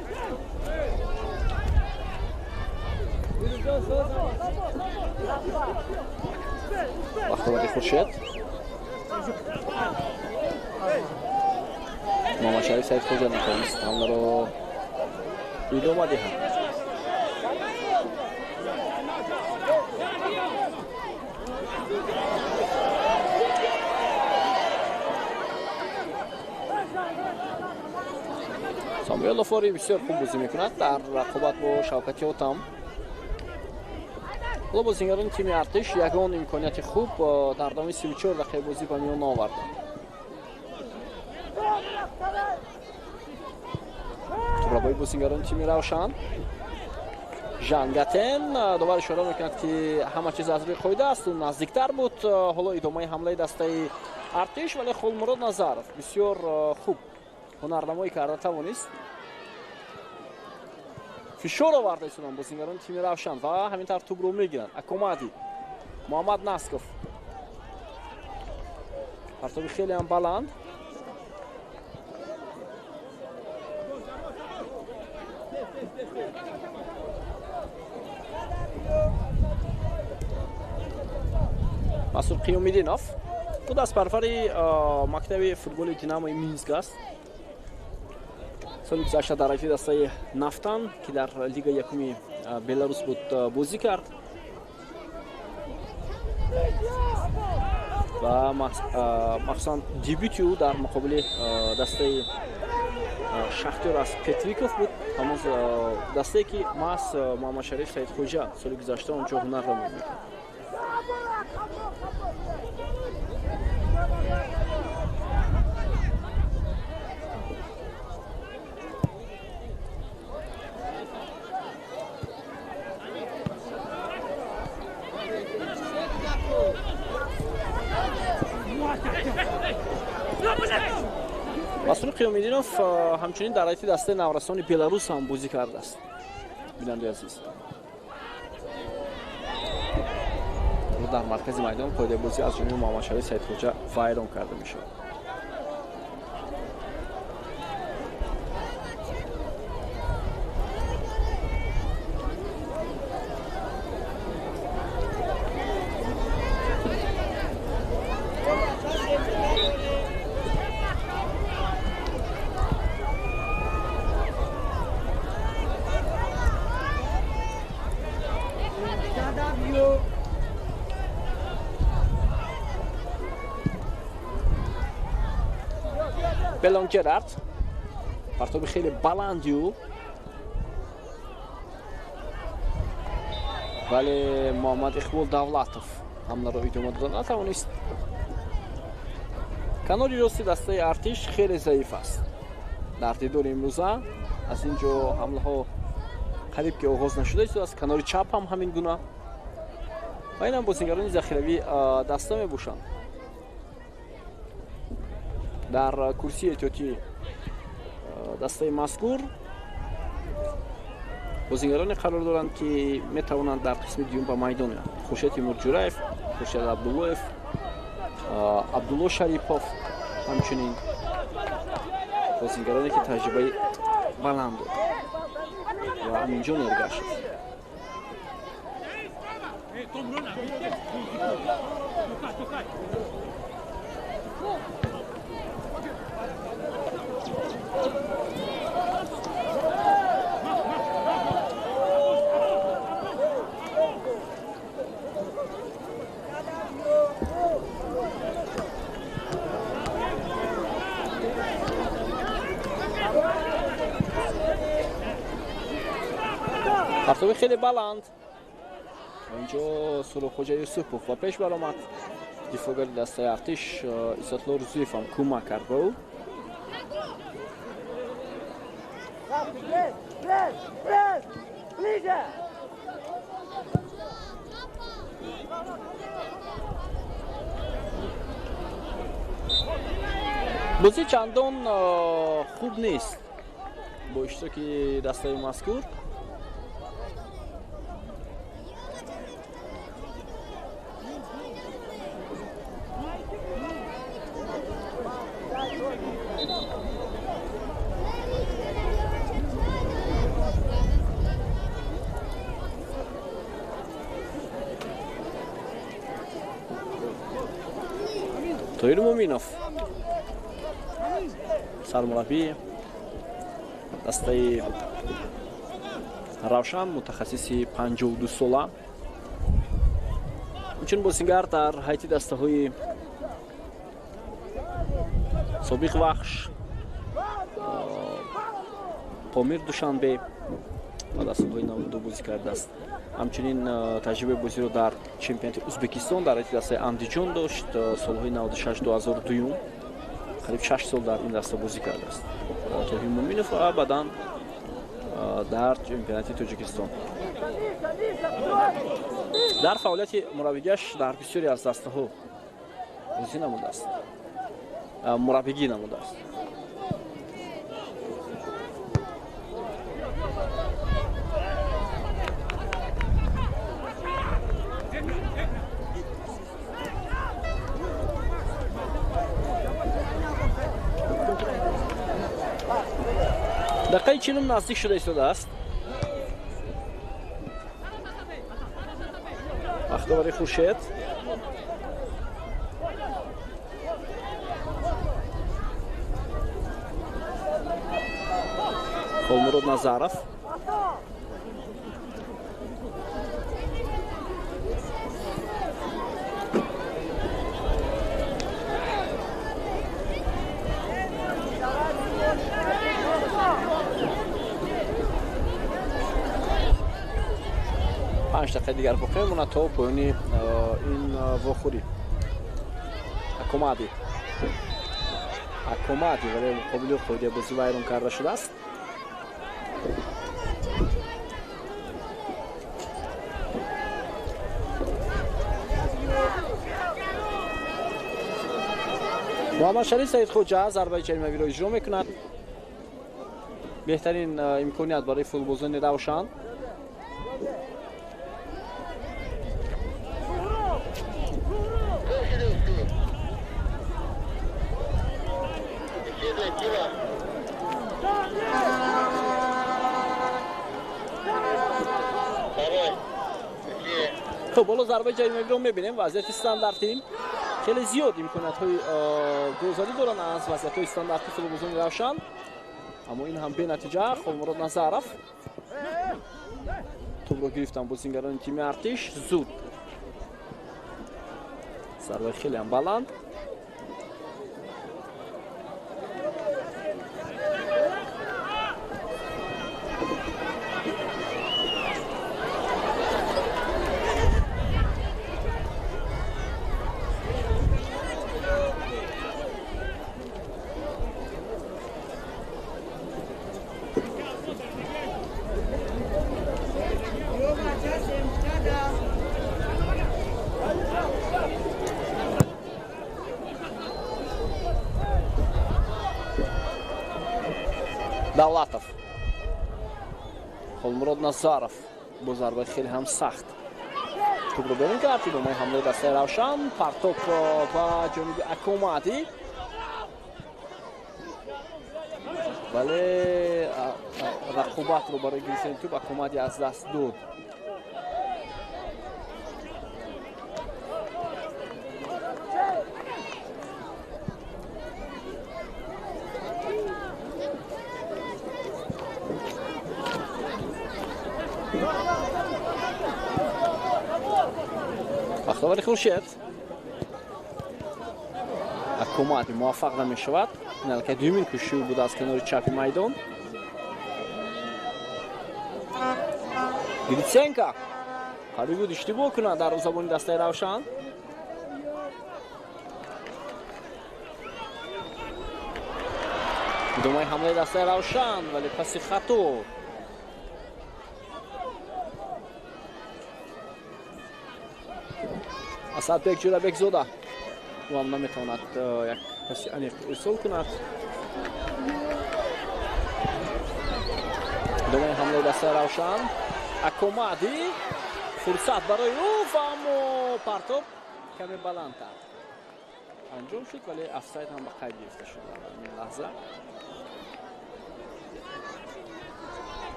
Бахтовари Хуршед, Муҳаммадшариф Саидхоҷа натавонист ҳамларо идома диҳад. Самуэл Офори бисёр хуб бозӣ мекунад дар рақобат бо Шавкати Отам. Ҳоло бозингарони тими Артиш ягон имконияти хуб дар давоми 34 дақиқаи бозӣ ба миён наоварданд. Тӯбрабои бозингарони тими Равшан. Жан Гатен довар ишора мекунад, ки ҳама чиз аз рӯи қоида аст, ӯ наздиктар буд. Ҳоло идомаи ҳамлаи дастаи Артиш, вале Хулмурод Назаров бисёр хуб ҳунарнамоӣ карда тавонист. Фишор оварда истоданд бозингарони тими Равшан ва ҳамин тавр тӯбро мегиранд. Акомади, Муҳаммад Насков, партоби хеле ҳам баланд. Масур Қиёмиддинов ӯ дастпарвари мактаби футболи Динамои Минск аст. Соли гузашта дар ҳайати дастаи Нафтан, ки дар лигаи якуми Беларус буд, бозӣ кард ва махсусан дебюти ӯ дар муқобили дастаи Шахтёр аз Петриков буд, ҳамон дастае, ки маҳз Муҳаммадшариф Саидхоҷа соли гузашта онҷо ҳунарнамоӣ мекард. Масрур Қиёмиддинов ҳамчунин дар ҳайати дастаи наврасони Беларус ҳам бозӣ кардааст. Бинандаи азиз, дар маркази майдон қоидаи бозӣ аз ҷониби Муҳаммадшариф Саидхоҷа вайрон карда мешавад. Белон Герард, партоби хеле баланди ӯ, вале Муҳаммад Иқбол Давлатов ҳамларо идома дода натавонист. Канори рости дастаи Артиш хеле заиф аст. Дар дидори имрӯза аз ин ҷо ҳамлаҳо қариб ки оғоз нашуда истодааст. Канори чап ҳам ҳамин гуна ва инам бозингарони захиравӣ даста мебошанд. Дар курсии эҳтиётӣ дастаи мазкур бозингароне қарор доранд, ки метавонанд дар қисми дуюм ба майдон оянд. Хуршед Тимурҷураев, Хуршед Абдуллоев, Абдулло Шарипов, ҳамчунин бозингароне, ки таҷрибаи баланд доранд ва Аминҷон Эргашев. Партоби хеле баланд. Инҷо Сулуқхоҷа Юсупов ба пеш баромад. Дифоъгари дастаи Артиш Исатло Рузиев ҳам кӯмак кард ба ӯ. Бозӣ чандон хуб нест бо иштироки дастаи мазкур. Тоҳир Муминов, сармураббии дастаи Равшан, мутахассиси 52 сола, инчунин бозингар дар ҳайати дастаҳои собиқ Вахш, Помир Душанбе ва дастаҳои 92 бозӣ кардааст. Ҳамчунин таҷрибаи бозиро дар чемпионати Ӯзбекистон дар ҳайати дастаи Андиҷон дошт. Солҳои 96-2002 қариб 6 сол дар ин даста бозӣ кардааст Тоҳир Муминов ва баъдан дар чемпионати Тоҷикистон. Дар фаъолияти мураббигиаш дар бисёре аз дастаҳо бозӣ намудааст, мураббигӣ намудааст. Дақиқаи 40 наздик шуда истодааст. Бахтовари Хуршед. Холмурод Назаров. Панҷ дақиқаи дигар боқӣ мемонад то поёни ин вохӯрӣ. Акомади вале муқобили қоидаи бозӣ вайрон карда шудааст. Муҳаммадшариф Саидхоҷа зарбаи ҷаримавиро иҷро мекунад. Беҳтарин имконият барои футболбозони Равшан. Хуб, ҳоло зарбаи ҷаримавиро мебинем. Вазъияти стандартӣ хеле зиёд имкониятҳои голзанӣ доранд аз вазъиятҳои стандартӣ футболбозони Равшан, аммо ин ҳам бенатиҷа. Холмурод Назаров тӯбро гирифтан бозингарони тими Артиш. Зуд зарбаи хеле ҳам баланд. Давлатов. Холмурод Назаров бо зарбаи хеле ҳам сахт тӯбро берун кард. Идомаи ҳамлаи дастаи Равшан. Партоп ба ҷониби Акомадӣ, вале рақобатро барои гирифтани тӯб Акомадӣ аз даст дод. Бахтовари Хуршед. Акомади муваффақ намешавад. Ин аллакай дуюмин кӯшиши ӯ буда аз канори чапи майдон. Гриценко қариб буд иштибоҳ кунад дарвозабони дастаи Равшан. Идомаи ҳамлаи дастаи Равшан, вале паси хато. Асадбек Ҷӯрабекзода ӯ ҳам наметавонад як паси аниқ ирсол кунад. Идомаи ҳамлаи дастаи Равшан. Акомади фурсат барои ӯ ва аммо партоб каме баландтар анҷом шуд, вале офсайд ҳам ба қайд гирифта шуд дар ин лаҳза.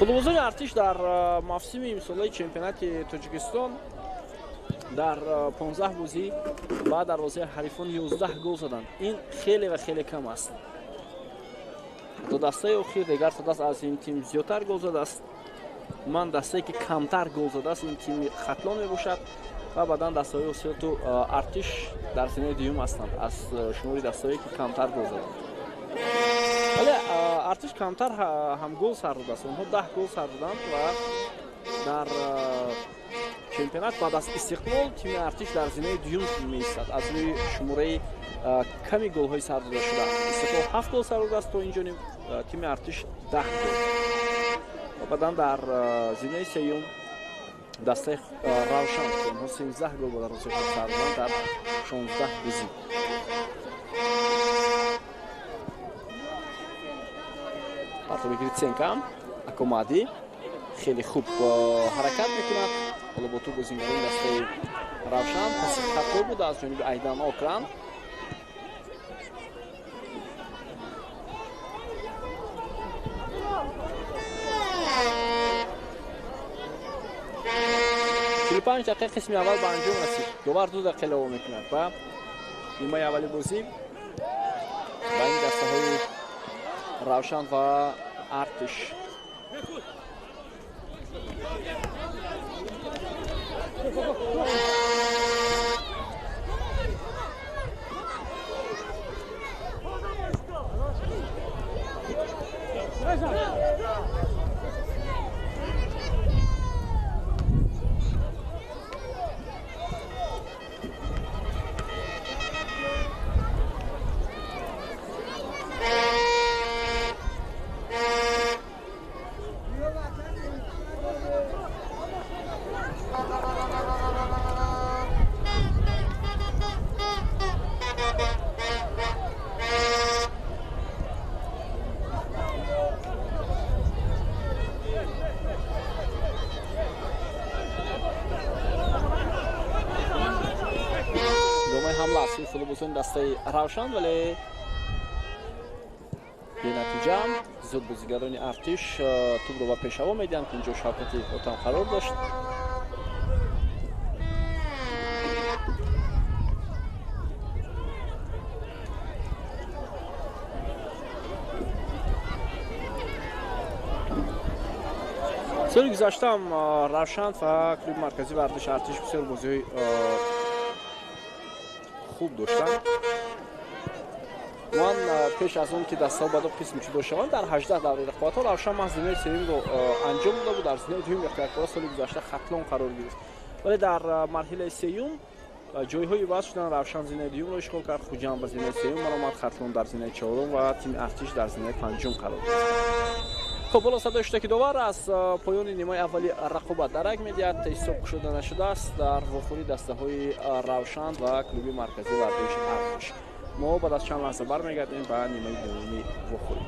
Футболбозони Артиш дар мавсими имсолаи чемпионати Тоҷикистон дар 15 бозӣ ба дарвозаи ҳарифон 11 гол заданд. Ин хеле ва хеле кам аст. Ҳатто дастаи охир дигар даст аз ин тим зиёдтар гол задааст. Ман дастае ки камтар гол задааст ин тими Хатлон мебошад ва баъдан дастаҳои Осиёту Артиш дар зинаи дуюм ҳастанд аз шумори дастаҳое ки камтар гол заданд. Вале Артиш камтар ҳам гол сар додааст. Онҳо 10 гол сар доданд ва дар чемпионат баъд аз Истиқлол тими Артиш дар зинаи дуюм меистад аз рӯи шумораи ками голҳои сар дода шуда. Истиқлол 7 гол сар додааст, то инҷо тими Артиш 10 гол. Ва баъдан дар зинаи сеюм дастаи Равшан, ки онҳо 13 гол ба дарвозаи худ сар доданд дар 16 бозӣ. Партоби Гриценко, Акомади хеле хуб ҳаракат мекунад. Ҳоло бо тӯб бозингарони дастаи Равшан. Паси хато буд аз ҷониби Айдан Окран. Чилу панҷ дақиқа қисми аввал ба анҷом расид. Довар 2 дақиқа илова мекунад ва нимаи аввали бозӣ байни дастаҳои Равшан ва Артиш. Футболбозони дастаи Равшан, вале бенатиҷа. Зуд бозигарони Артиш тӯбро ба пешаво медиҳанд, ки инҷо Шавкати Отам қарор дошт. Соли гузаштаам Равшан ва клуби марказии варзиши Артиш бисёр бозиҳои хуб доштанд. Ман пеш аз он ки дастаҳо ба ду қисм ҷудо шаванд, дар 18 давраи рақобатҳо Равшан маҳз зинаи сеюмро анҷом дода буд. Дар зинаи дуюм якбора соли гузашта Хатлон қарор гирифт. Вале дар марҳилаи сеюм ҷойҳои иваз шуданд. Равшан зинаи дуюмро ишғол кард, Хуҷанд ба зинаи сеюм баромад, Хатлон дар зинаи чорум ва тими Артиш дар зинаи панҷум қарор гирифт. Хуб, ҳоло садои шудаки довар аз поёни нимаи аввали рақобат дарак медиҳад. Ҳисоб кушода нашудааст дар вохӯрии дастаҳои Равшан ва клуби марказии варзиши Артиш. Мо баъд аз чанд лаҳза бармегардем ба нимаи дуюми вохӯрӣ.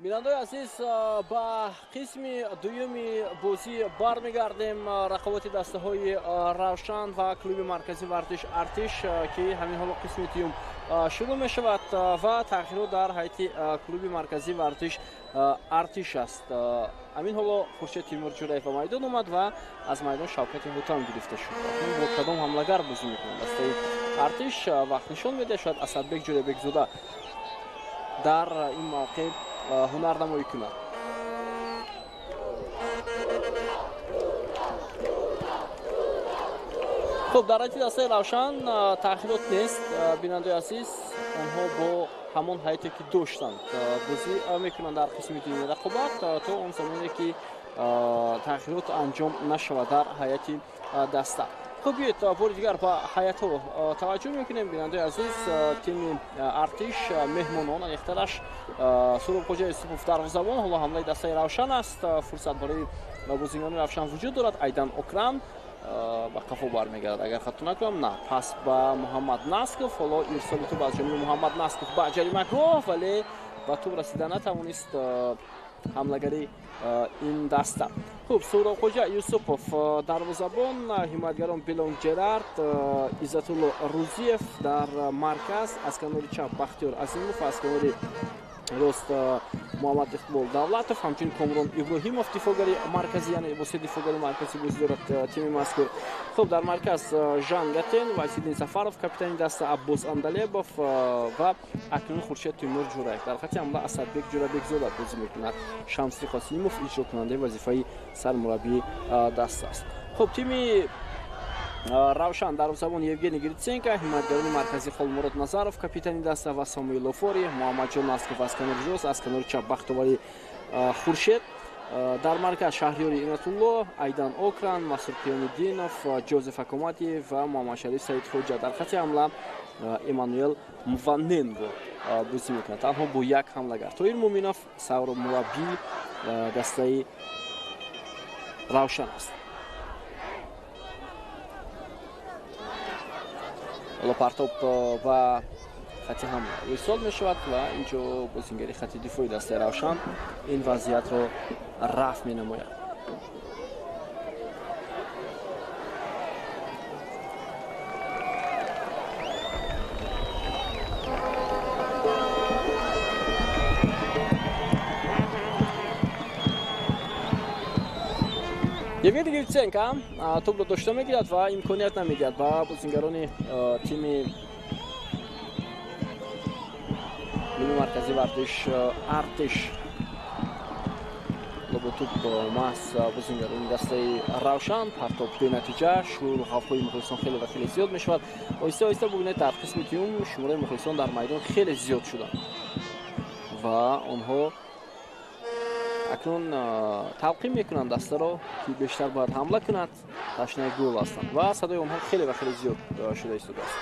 Бинандаои азиз, ба қисми дуюми бозӣ бармегардем. Рақобати дастаҳои Равшан ва клуби марказии варзиш Артиш, ки ҳамин ҳоло қисми дуюм шурӯъ мешавад ва тағйирот дар ҳайати клуби марказии варзиш Артиш аст. Ҳамин ҳоло Хуршед Тимур Ҷураев ба майдон омад ва аз майдон Шавкати Ҳутам гирифта шуд. Бо кадом ҳамлагар бозӣ мекунад дастаи Артиш, вақт нишон медиҳад. Шояд Асадбек Ҷӯрабекзода дар ин мавқеъ ҳунарнамоӣ кунад. Хуб, дар ҳайати дастаи Равшан тағйирот нест. Бинандаои азиз, онҳо бо ҳамон ҳайате ки доштанд бозӣ мекунанд дар қисми дуюми рақобат, то он замоне ки тағйирот анҷом нашавад дар ҳайати даста. Хуб, биёед бори дигар ба ҳайатҳо таваҷҷӯҳ мекунем. Бинандаои азиз, тими Артиш меҳмонон, аниқтараш Суробхоҷа Юсупов дарвозабон. Ҳоло ҳамлаи дастаи Равшан аст. Фурсат барои бозигарони Равшан вуҷуд дорад. Айдан Окран ба қафо бармегардад, агар хато накунам. На, пас ба Муҳаммад Насков. Ҳоло ирсоли тӯб аз ҷониби Муҳаммад Насков ба ҷаримагоҳ, вале ба тӯб расида натавонист ҳамлагари ин даста. Хуб, Суробхоҷа Юсупов дарвозабон, ҳимоятгарон Белонг Ҷерард, Иззатулло Рузиев дар марказ, аз канори чап Бахтиёр Азимов, аз канори рост Муҳаммад Иқбол Давлатов, ҳамчунин Комрон Иброҳимов дифоъгари марказӣ, яъне бо се дифоъгари марказӣ бозӣ дорад тими мазкур. Хуб, дар марказ Жан Гатен, Вайсиддин Сафаров капитани даста, Аббос Андалебов ва акнун Хуршед Тимур Ҷураев. Дар хати ҳамла Асадбек Ҷурабекзода бозӣ мекунад. Шамси Қосимов иҷрокунандаи вазифаи сармураббии даста аст. Хуб, тими Равшан дарвозабон Евгений Гриценко, ҳимоятгарони марказӣ Холмурод Назаров капитани даста ва Самуил Лофори, Муҳаммадҷон Насков аз канори рост, аз канори чап Бахтовари Хуршед. Дар марказ Шаҳриёри Инатулло, Айдан Окран, Масур Қиёмиддинов, Ҷозеф Акомадиев ва Муҳаммадшариф Саидхоҷа. Дар хати ҳамла Эммануэл Мваненго бозӣ мекунад, танҳо бо як ҳамлагар. Тоир Муминов сармураббии дастаи Равшан аст. Ҳоло партоб ба хати ҳамла ирсол мешавад ва инҷо бозингари хати дифои дастаи Равшан ин вазъиятро рафъ менамояд. Евгений Гриценко тӯбро дошта мегирад ва имконият намедиҳад ба бозингарони тими клуби марказии варзиш Артиш. Бо тӯб маҳз бозингарони дастаи Равшан. Партоб бенатиҷа. Шӯру хавфҳои мухлисон хеле ва хеле зиёд мешавад. Оҳиста оҳиста бубинед, дар қисми дуюм шумораи мухлисон дар майдон хеле зиёд шуданд ва онҳо акнун талқин мекунанд дастаро, ки бештар бояд ҳамла кунад, ташнаи гол ҳастанд ва садои онҳо хеле ва хеле зиёд шуда истодааст.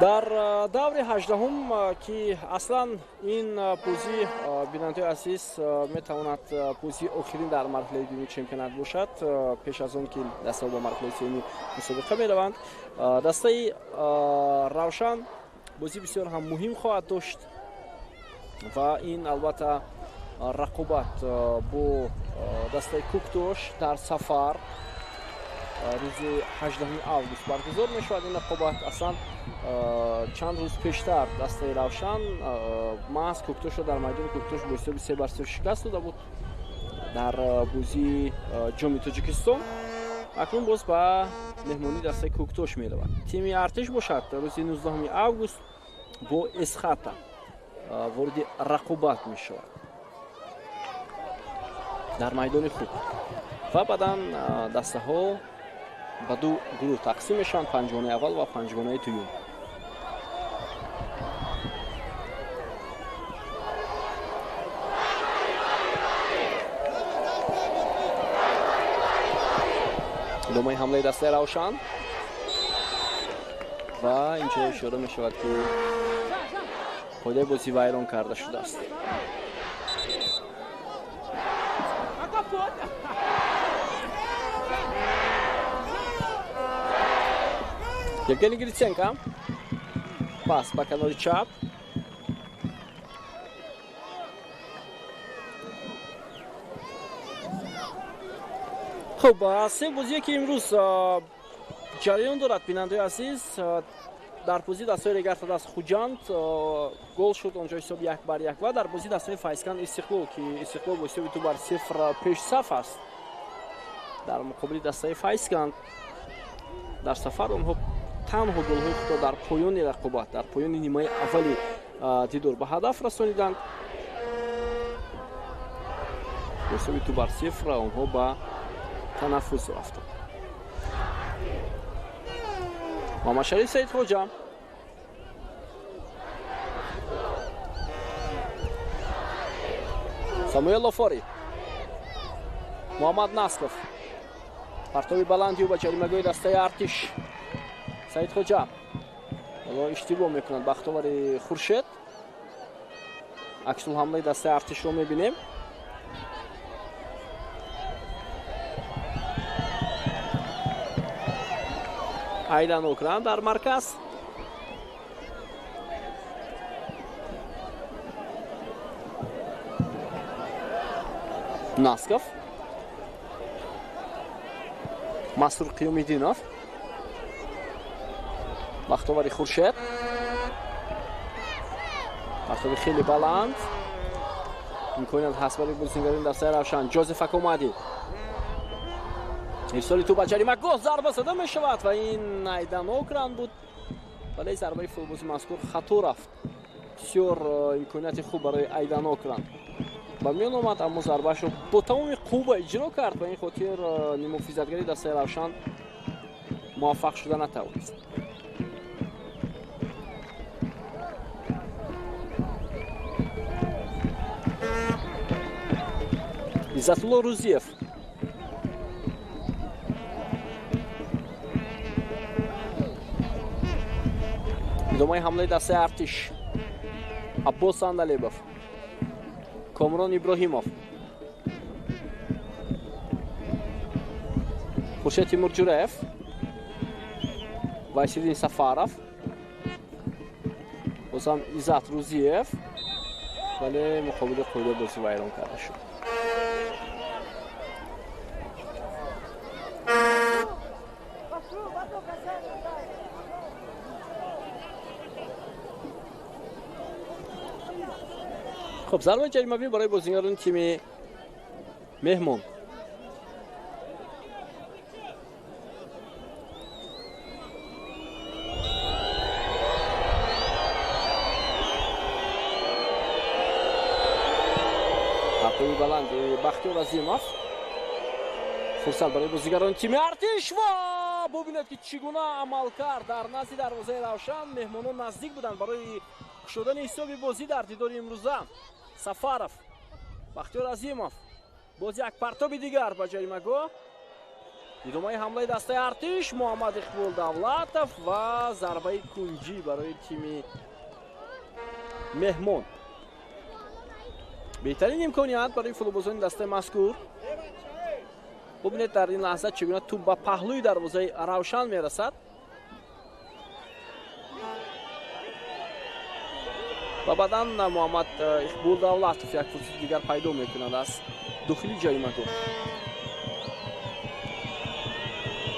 Дар даври 18-ум, ки аслан ин бозӣ, бинандаои азиз, метавонад бозии охирин дар марҳилаи дуюми чемпионат бошад, пеш аз он ки дастаҳо ба марҳилаи сеюми мусобиқа мераванд. Дастаи Равшан бозӣ бисёр ҳам муҳим хоҳад дошт ва ин албатта рақобат бо дастаи Куктош дар сафар рӯзи 18 август баргузор мешавад. Ин рақобат аслан чанд рӯз пештар дастаи Равшан маҳз Куктошро дар майдони Куктош бо ҳисоби 3-0 шикаст дода буд дар бозии Ҷоми Тоҷикистон. Акнун боз ба меҳмонии дастаи Куктош меравад. Тими Артиш бошад рӯзи 19 август бо Эсхата вориди рақобат мешавад дар майдони худ ва баъдан дастаҳо ба ду гурӯҳ тақсим мешаванд: панҷгонаи аввал ва панҷгонаи дуюм. Идомаи ҳамлаи дастаи Равшан. Ва инҷо ишора мешавад, ки қоидаи бозӣ вайрон карда шудааст. Евгений Гриценко. Пас ба канори чап. Хуб, се бозие ки имрӯз ҷараён дорад, бинандаи азиз, дар бозии дастаи Регар ТадАЗ Хуҷанд гол шуд, онҷо ҳисоб 1-1 ва дар бозии дастаи Файзканд Истиқлол, ки Истиқлол бо ҳисоби 2-0 пешсаф аст дар муқобили дастаи Файзканд. Дар сафар онҳо танҳо голҳои худро дар поёни рақобат, дар поёни нимаи аввали дидор ба ҳадаф расониданд. Бо ҳисоби 2-0 онҳо ба танаффус рафтанд. Муҳаммадшариф Саидхоҷа. Самуэл Лофори. Муҳаммад Насков. Партоби баланди ӯ ба ҷаримагоҳи дастаи Артиш. Саидхоҷа. Ҳоло иштибоҳ мекунад бахтовари Хуршед. Аксулҳамлаи дастаи Артишро мебинем. Айдан Окран дар марказ. Насков. Масрур Қиёмиддинов. Бахтовари Хуршед. Партоби хеле баланд. Имконият ҳаст барои бозигарони дастаи Равшан. Ҷозеф Акомади. Ирсоли тӯп ба ҷаримагоҳ, зарба зада мешавад ва ин Айдан Окран буд, вале зарбаи футболбози мазкур хато рафт. Бисёр имконияти хуб барои Айдан Окран ба миён омад, аммо зарбаашро бо тамоми қувва иҷро кард. Ба ин хотир нимуҳофизатгари дастаи Равшан муваффақ шуда натавонист. Иззатулло Рузиев. Идомаи ҳамлаи дастаи Артиш. Аббос Андалебов. Комрон Иброҳимов. Хуршед Тимурҷураев. Вайсиддин Сафаров. Бозам Иззат Рузиев, вале муқобили қоидаи бозӣ вайрон карда шуд. Хуб, зарбаи ҷаримавӣ барои бозигарони тими меҳмон. Партоби баланд Бахтиёр Азимов. Фурсат барои бозигарони тими Артиш ва бубинед, ки чӣ гуна амал кард дар назди дарвозаи Равшан. Меҳмонон наздик буданд барои кушодани ҳисоби бозӣ дар дидори имрӯза. Сафаров, Бахтиёр Азимов, боз як партоби дигар ба ҷаримагоҳ. Идомаи ҳамлаи дастаи Артиш, Муҳаммад Иқбол Давлатов ва зарбаи кунҷӣ барои тими меҳмон. Беҳтарин имконият барои футболбозони дастаи мазкур. Бубинед, дар ин лаҳза чӣ гуна тӯп ба паҳлӯи дарвозаи Равшан мерасад. Ва баъдан Муҳаммад Иқбол Давлатов як фурсати дигар пайдо мекунад аз дохили ҷаримагоҳ.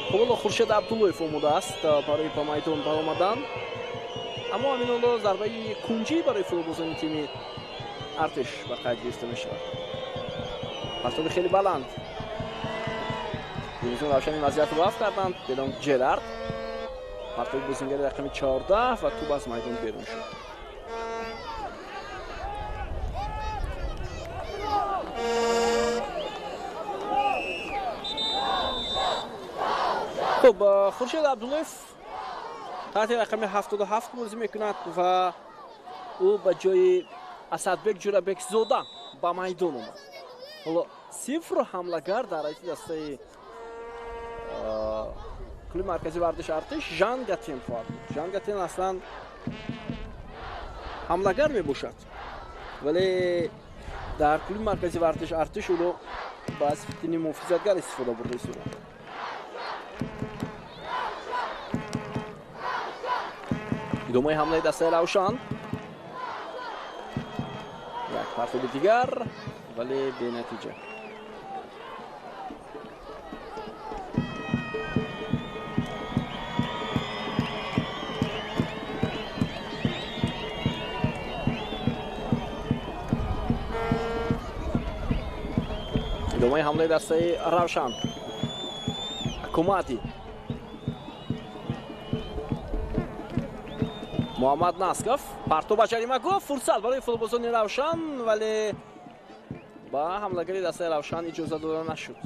Хуб, ҳоло Хуршед Абдуллоев омода аст барои ба майдон баромадан, аммо ҳамин ҳоло зарбаи кунҷӣ барои футболбозони тими Артиш ба қайд гирифта мешавад. Партоби хеле баланд. Бозингар Равшани вазъиятро рафт карданд. Бедон Ҷерард. Партоби бозингари рақами 14 ва тӯп аз майдон берун шуд. Хуб, Хуршед Абдуллоев таҳти рақами 77 бозӣ мекунад ва ӯ ба ҷои Асадбек Ҷурабекзода ба майдон омад. Ҳоло сифр ҳамлагар дар ҳайати дастаи клуби марказии варзиш Артиш Жан Гатен хоҳад буд. Жан Гатен аслан ҳамлагар мебошад, вале дар клуби марказии варзиш Артиш ӯро ба сифати муҳофизатгар истифода бурда истоданд. Идомаи ҳамлаи дастаи Равшан. Як партоби дигар, вале бенатиҷа. Идомаи ҳамлаи дастаи Равшан. Акумати. Муҳаммад Насков партоб ба ҷаримагоҳ, фурсат барои футболбозони Равшан, вале ба ҳамлагари дастаи Равшан иҷоза дода нашуд.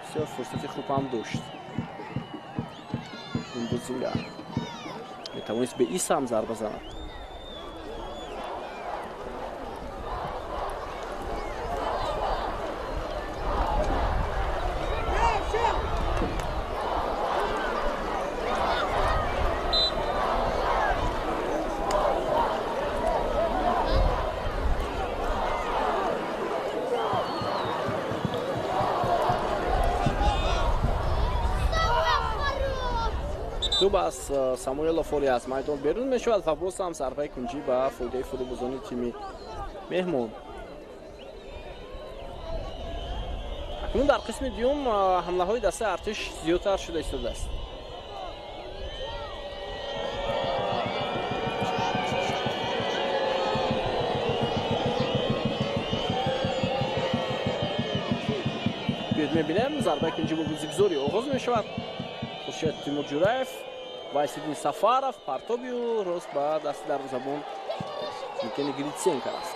Бисёр фурсати хуб ҳам дошт ин бозингар, метавонист бе ис ҳам зарба занад. Тӯб аз Самуэл Офори аз майдон берун мешавад ва боз ҳам зарбаи кунҷӣ ба фоидаи футболбозони тими меҳмон. Акнун дар қисми дуюм ҳамлаҳои дастаи Артиш зиёдтар шуда истодааст. Биёед мебинем, зарбаи кунҷӣ бо бозигузорӣ оғоз мешавад. Хуршед Тимурҷураев, Вайсиддин Сафаров, партоби ӯ рост ба дасти дарвозабон Евгений Гриценко аст.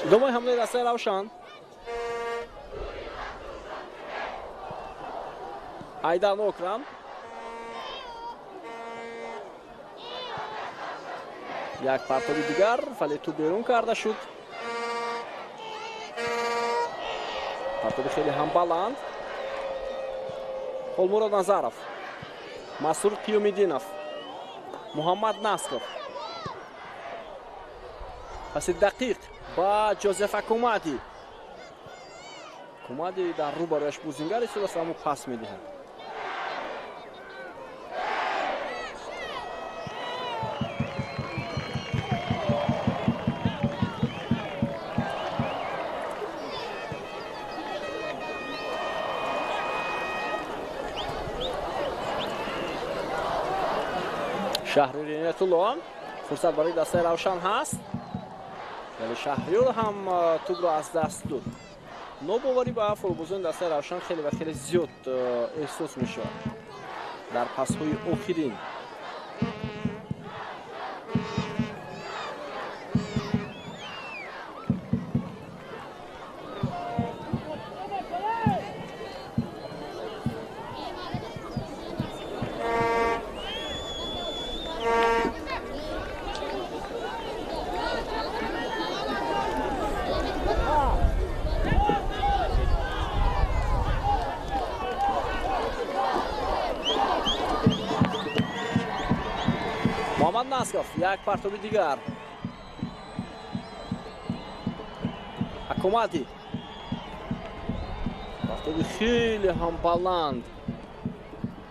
Идомаи ҳамлаи дастаи Равшан. Айдан Окрам. Як партоби дигар, вале тӯб берун карда шуд. Партоби хеле ҳам баланд. Холмурод Назаров, Масур Қиёмиддинов, Муҳаммад Насков. Паси дақиқ ба Ҷозеф Акумади. Акумади дар рӯбарояш бозингар истодааст, аммо пас медиҳад. Шаҳриёр Иноятулло, фурсат барои дастаи Равшан ҳаст, вале Шаҳриёр ҳам тӯбро аз даст дод. Нобоварӣ ба футболбозони дастаи Равшан хеле ва хеле зиёд эҳсос мешавад дар пасҳои охирин. Муҳаммад Насков, як партоби дигар. Акумати. Партоби хеле ҳам баланд.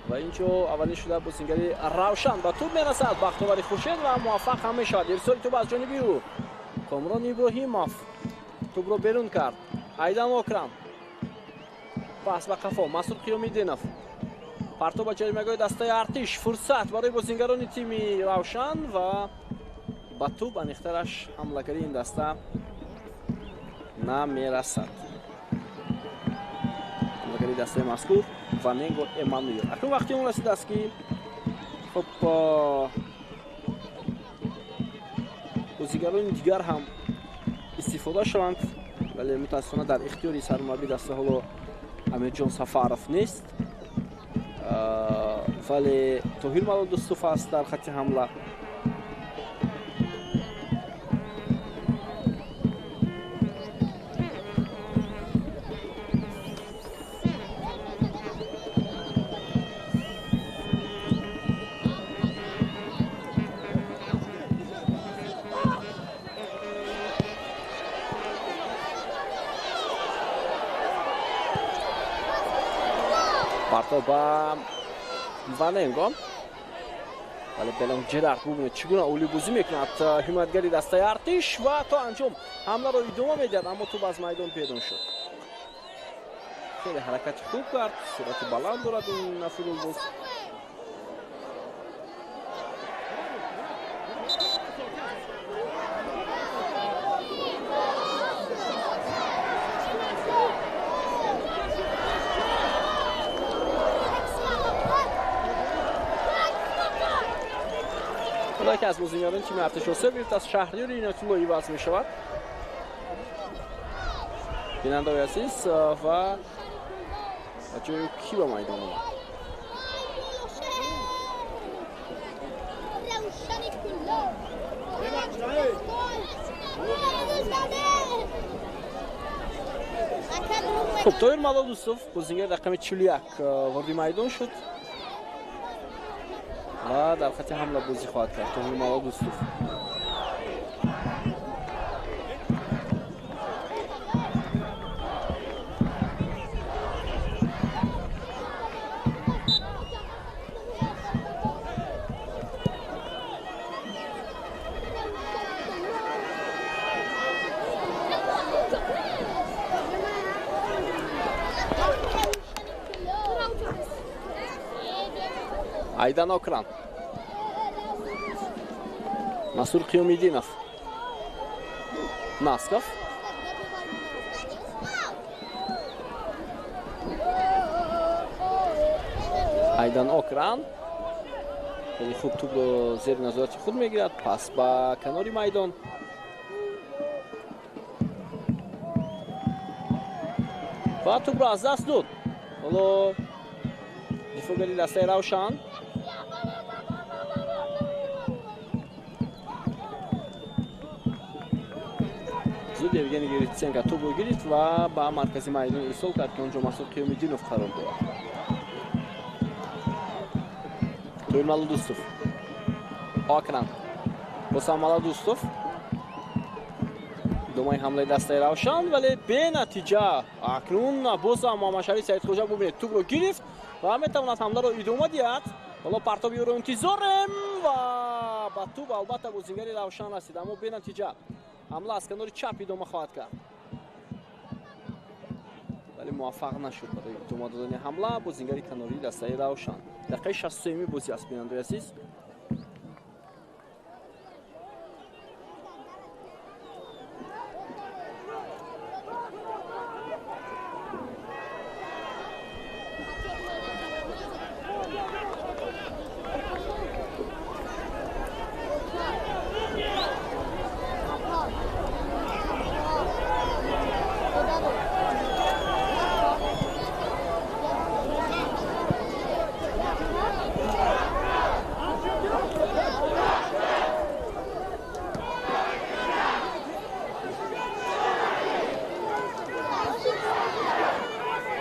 Ва инҷо аввалин шуда бозингари Равшан ба тӯб мерасад. Бахтовари Хуршед ва муваффақ ҳам мешавад. Ирсоли тӯб аз ҷониби ӯ. Комрон Иброҳимов тӯбро берун кард. Айдан Окрам. Пас ба қафо Масур Қиёмиддинов. Партоб ба ҷаримагоҳи дастаи Артиш. Фурсат барои бозингарони тими Равшан ва ба тӯб аниқтараш ҳамлагари ин даста намерасад. Ҳамлагари дастаи мазкур Ваненго Эммануэл. Акнун вақти он расидааст, ки хуб бозигарони дигар ҳам истифода шаванд, вале мутаассифона дар ихтиёри сармурабби даста ҳоло Амирҷон Сафаров нест, вале Тоҳир Малодустов аст дар хатти ҳамла. Ба Ваненго, вале Белонг Ҷерард бубинед чӣ гуна олибозӣ мекунад ҳимоятгари дастаи Артиш ва то анҷом ҳамларо идома медиҳад, аммо тӯб аз майдон берун шуд. Хеле ҳаракати хуб кард, суръати баланд дорад ин футболбоз. Яке аз бозигарони тими Артиш Осиё гирифт аз Шаҳриёри Иноятулло иваз мешавад. Бинандаои азиз, ва ба ҷои кӣ ба майдон омад? Хуб, Тоҳир Малодустов, бозигари рақами 41 вориди майдон шуд ва дар хати ҳамла бозӣ хоҳад кард Тоҳир Малодустов. Айдан Окран, Масур Қиёмиддинов, Насков, Айдан Окран хеле хуб тӯбро зери назорати худ мегирад, пас ба канори майдон. Ва тӯбро аз даст дод. Ҳоло дифоъгари дастаи Равшан. Зуд Евгений Гриценко тӯбро гирифт ва ба маркази майдон ирсол кард, ки онҷо Масур Қиёмиддинов қарор дорад. Тоҳир Малодустов, Окран, босам Малодустов. Идомаи ҳамлаи дастаи Равшан, вале бенатиҷа. Акнун бозам Муҳаммадшариф Саидхоҷа бубинед, тӯбро гирифт ва метавонад ҳамларо идома диҳад. Ҳоло партоби ӯро интизорем ва ба тӯб албатта бозигари Равшан расид, аммо бенатиҷа. Ҳамла аз канори чап идома хоҳад кард, вале муваффақ нашуд барои идома додани ҳамла бозигари канории дастаи Равшан. Дақиқаи 63-ми бозӣ аст, бинандаои азиз.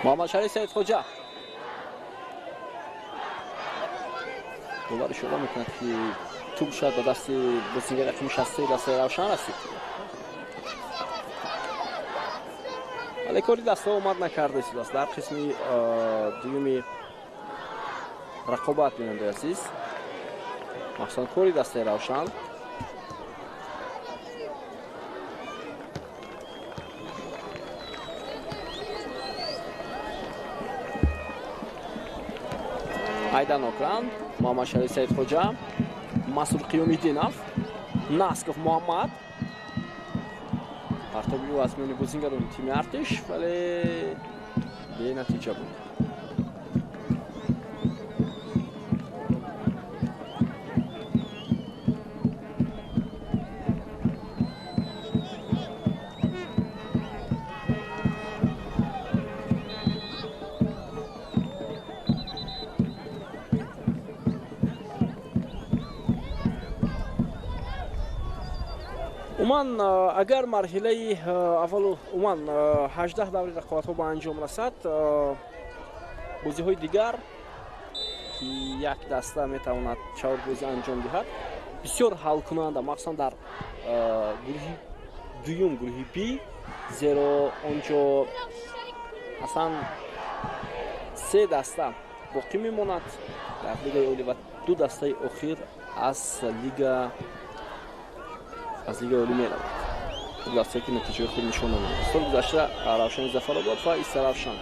Муҳаммадшариф Саидхоҷа довар ишора мекунад, ки тӯб шояд ба дасти бозигари рақами 63 дастаи Равшан расид, вале кори дастаҳо омад накарда истодааст дар қисми дуюми рақобат. Бинандаи азиз, махсусан кори дастаи Равшан. Айдан Окран, Муҳаммадшариф Саидхоҷа, Масур Қиёмиддинов, Насков Муҳаммад. Партоби ӯ аз миёни бозигарони тими Артиш, вале бенатиҷа буд. Умуман, агар марҳилаи аввалу умуман 18 даври рақобатҳо ба анҷом расад, бозиҳои дигар, ки як даста метавонад чаҳор бозӣ анҷом диҳад, бисёр ҳалкунанда, махсусан дар гурӯҳи дуюм, гурӯҳи Б, зеро он ҷо аслан се даста боқӣ мемонад дар лигаи олӣ ва ду дастаи охир аз лигаи олӣ меравад. Ду дастае, ки натиҷаи хуб нишон намедиҳад. Соли гузашта Равшани Зафаробод ва Истаравшан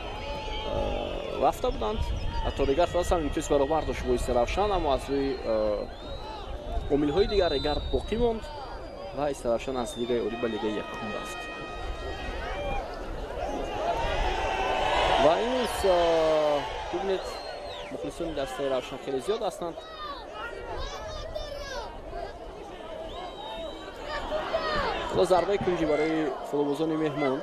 рафта буданд. Ҳатто Регар ҳам имтиёз баробар дошт бо Истаравшан, аммо аз рӯи омилҳои дигар Регар боқӣ монд ва Истаравшан аз лигаи олӣ ба лигаи якум рафт. Ва имрӯз бибинед, мухлисони дастаи Равшан хеле зиёд ҳастанд. Ҳоло зарбаи кунҷӣ барои футболбозони меҳмон.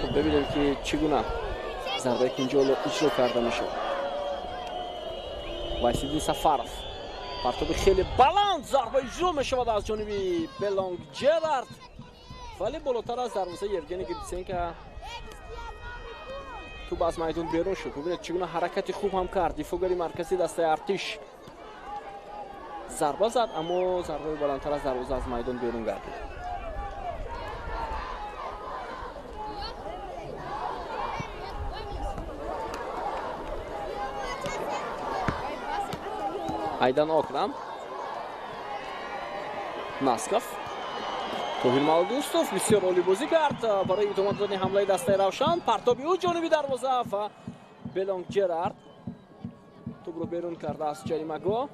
Хуб, бибинем, ки чӣ гуна зарбаи кунҷӣ ҳоло иҷро карда мешавад. Вайсиддин Сафаров, партоби хеле баланд, зарба иҷро мешавад аз ҷониби Белонг Ҷерард, вале болотар аз дарвозаи Евгений Гриценко туп аз майдон берун шуд. Бубинед, чӣ гуна ҳаракати хуб ҳам кард дифоъгари марказии дастаи Артиш. Зарба зад, аммо зарбаи баландтар аз дарвоза аз майдон берун гардид. Айдан Окрам, Насков, Тоҳир Малдустов бисёр олӣ бозӣ кард барои идома додани ҳамлаи дастаи Равшан. Партоби ӯ ҷониби дарвоза ва Белонг Ҷерард тӯбро берун карда аз ҷаримагоҳ.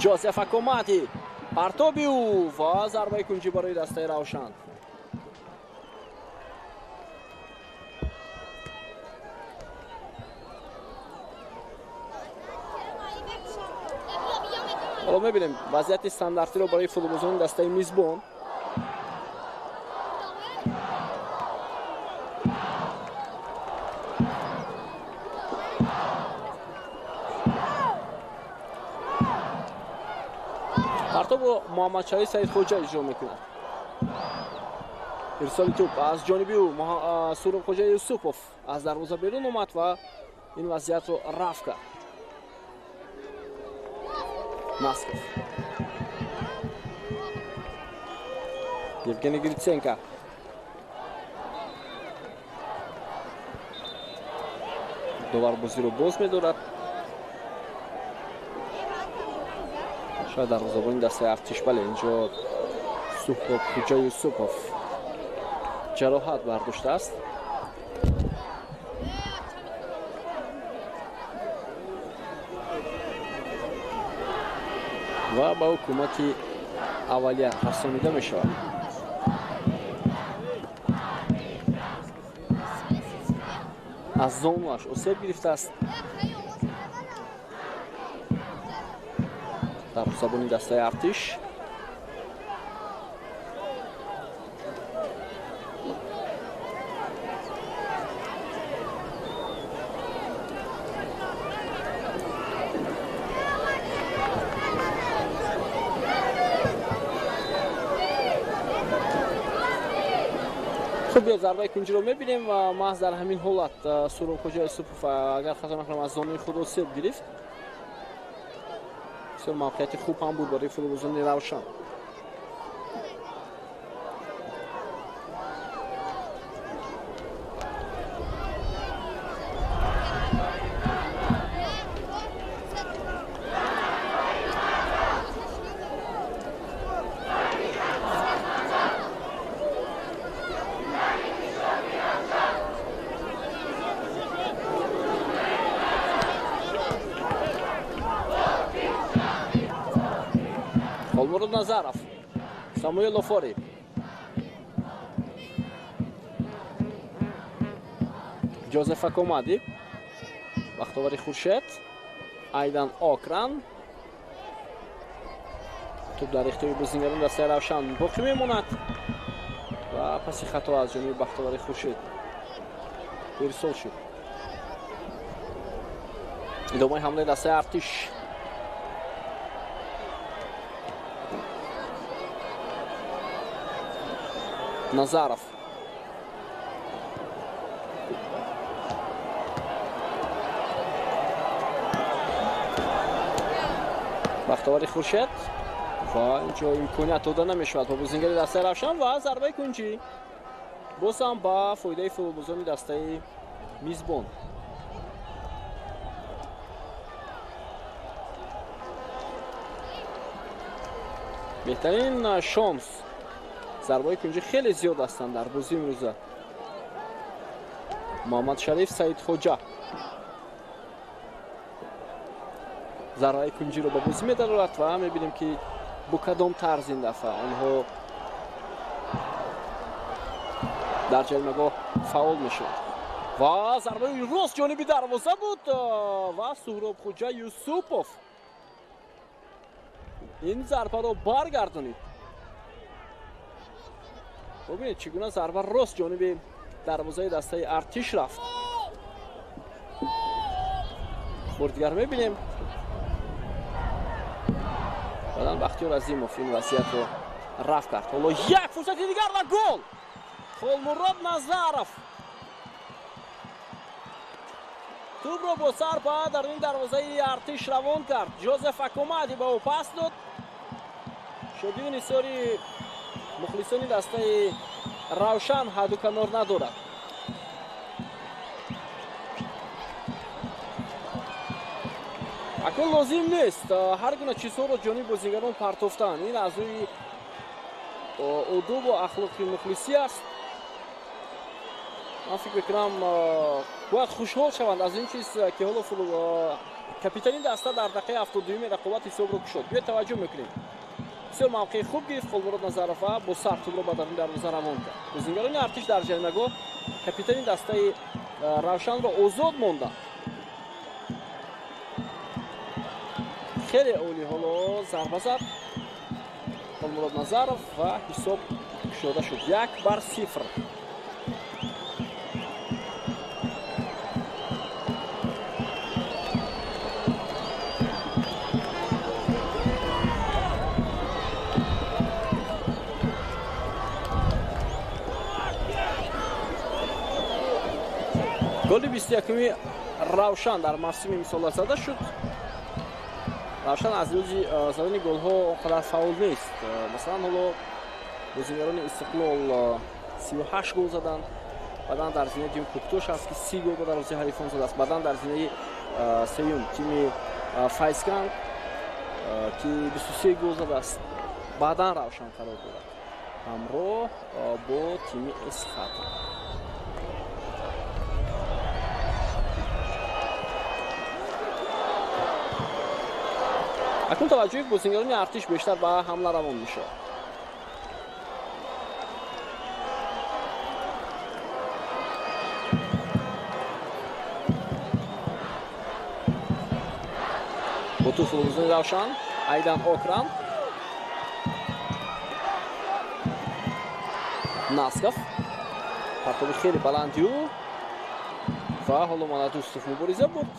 Ҷозеф Акомати, партоби ӯ ва зарбаи кунҷӣ барои дастаи Равшан. Ҳоло мебинем вазъияти стандартиро барои футболбозони дастаи мизбон. Партобро Муҳаммадшариф Саидхоҷа иҷро мекунад. Ирсоли тӯб аз ҷониби ӯ Суробхоҷа Юсупов аз дарвоза берун омад ва ин вазъиятро рафт кард. Насков, Евгений Гриценко, довар бозиро боз медорад. Шояд дарвозабони дастаи Артиш, бале, инҷо Суҳроб Хуҷа Юсупов ҷароҳат бардоштааст. Ва ба ӯ кӯмаки аввалия расонида мешавад. Аз зонуаш осеб гирифтааст дарвозабони дастаи Артиш. Хуб, зарбаи кунҷиро мебинем ва маҳз дар ҳамин ҳолат Суробхоҷа Юсупов, агар хато накунам, аз зонуи худ осеб гирифт. Бисёр мавқеияти хуб ҳам буд барои футболбозони Равшан. Холмурод Назаров, Самуэл Офори, Ҷозеф Акомади, Бахтовари Хуршед, Айдан Окран. Туп дар ихтиёри бозингарон дастаи Равшан боқӣ мемонад ва Паси хато аз ҷониби Бахтовари Хуршед ирсол шуд. Идомаи ҳамлаи дастаи Артиш. Назаров. Бахтовари Хуршед ва инҷо имконият дода намешавад ба бозингари дастаи Равшан ва зарбаи кунҷӣ боз ҳам ба фоидаи футболбозони дастаи мизбон. Беҳтарин шонс. Зарбаҳои кунҷӣ хеле зиёд ҳастанд дар бозии имрӯза. Муҳаммад Шариф Саидхоҷа зарбаи кунҷиро ба бозӣ медарорад ва мебинем, ки бо кадом тарз ин дафъа онҳо дар ҷаримагоҳ фаъол мешавад. Ва зарбаи рост ҷониби дарвоза буд ва Суҳробхоҷа Юсупов ин зарбаро баргардонид. Бубинед, чӣ гуна зарба рост ҷониби дарвозаи дастаи Артиш рафт. Бор дигар мебинем. Баъдан Бахтиёр Азимов ин вазъиятро рафт кард. Ҳоло як фурсати дигар ва гол! Холмурод Назаров тӯбро бо сар ба даруни дарвозаи Артиш равон кард. Ҷозеф Акомади ба ӯ пас дод. Шодию нисори мухлисони дастаи Равшан ҳадду канор надорад. Акнун лозим нест ҳар гуна чизҳоро ҷониби бозингарон партофтан. Ин аз рӯи одобу ахлоқи мухлисӣ аст. Ман фикр мекунам, бояд хушҳол шаванд аз ин чиз, ки ҳоло капитани даста дар дақиқаи 72-юми рақобат ҳисобро кушод. Биёед таваҷҷӯҳ мекунем. Бисёр мавқеи хуб гирифт Холмурод Назаров ва бо сар тӯбро ба даруни дарвоза равон кард. Бозингарони Артиш дар ҷаримагоҳ капитани дастаи Равшанро озод монданд. Хеле олӣ ҳоло зарба зад Холмурод Назаров ва ҳисоб кушода шуд 1-0. Голи 21-уми Равшан дар мавсими имсола зада шуд. Равшан аз рӯзи задани голҳо он қадар фаъол нест. Масалан, ҳоло бозингарони Истиқлол 38 гол заданд. Баъдан дар зинаи дуюм Кӯктош аст, ки 30 гол ба дарвозаи ҳарифон задааст. Баъдан дар зинаи сеюм тими Файзканд, ки 23 гол задааст. Баъдан Равшан қарор дорад ҳамроҳ бо тими Эсхат. Акнун таваҷҷӯҳи бозингарони Артиш бештар ба ҳамла равон мешавад. Бо тӯб футболбозони Равшан Айдан Окран, Насков, партоби хеле баланди ӯ ва ҳоло Маладустов мубориза бурд.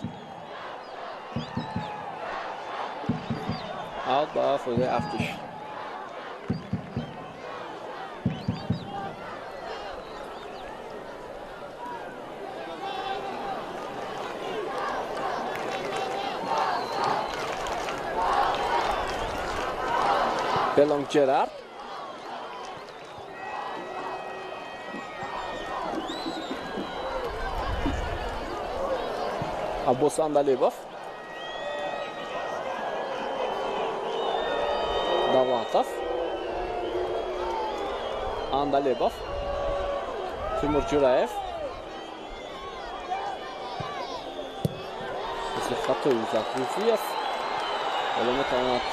Аут ба фоидаи Артиш. Белонг Джерард. Аббос Андалебов. Давлатов. Андалебов. Тимур Ҷураев. Мисли хатои Закрузиев. Ҳоло метавонад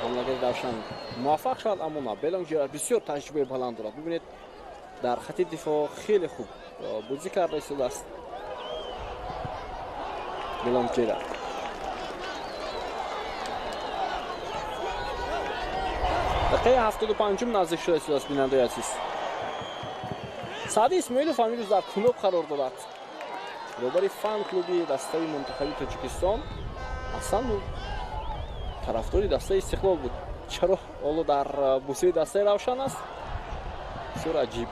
ҳамлагари Равшан муваффақ шавад, аммо на. Белонг Ҷерард бисёр таҷрибаи баланд дорад. Бибинед, дар хати дифоъ хеле хуб бозӣ карда истодааст Белонг Ҷерард. Дақиқаи 75-ум наздик шуда истодааст, бинандаи азиз. Саъди Исмоилов имрӯз дар Кӯлоб қарор дорад. Роҳбари фан-клуби дастаи мунтахаби Тоҷикистон аслан тарафдори дастаи Истиқлол буд. Чаро ҳоло дар бозии дастаи Равшан аст? Бисёр аҷиб.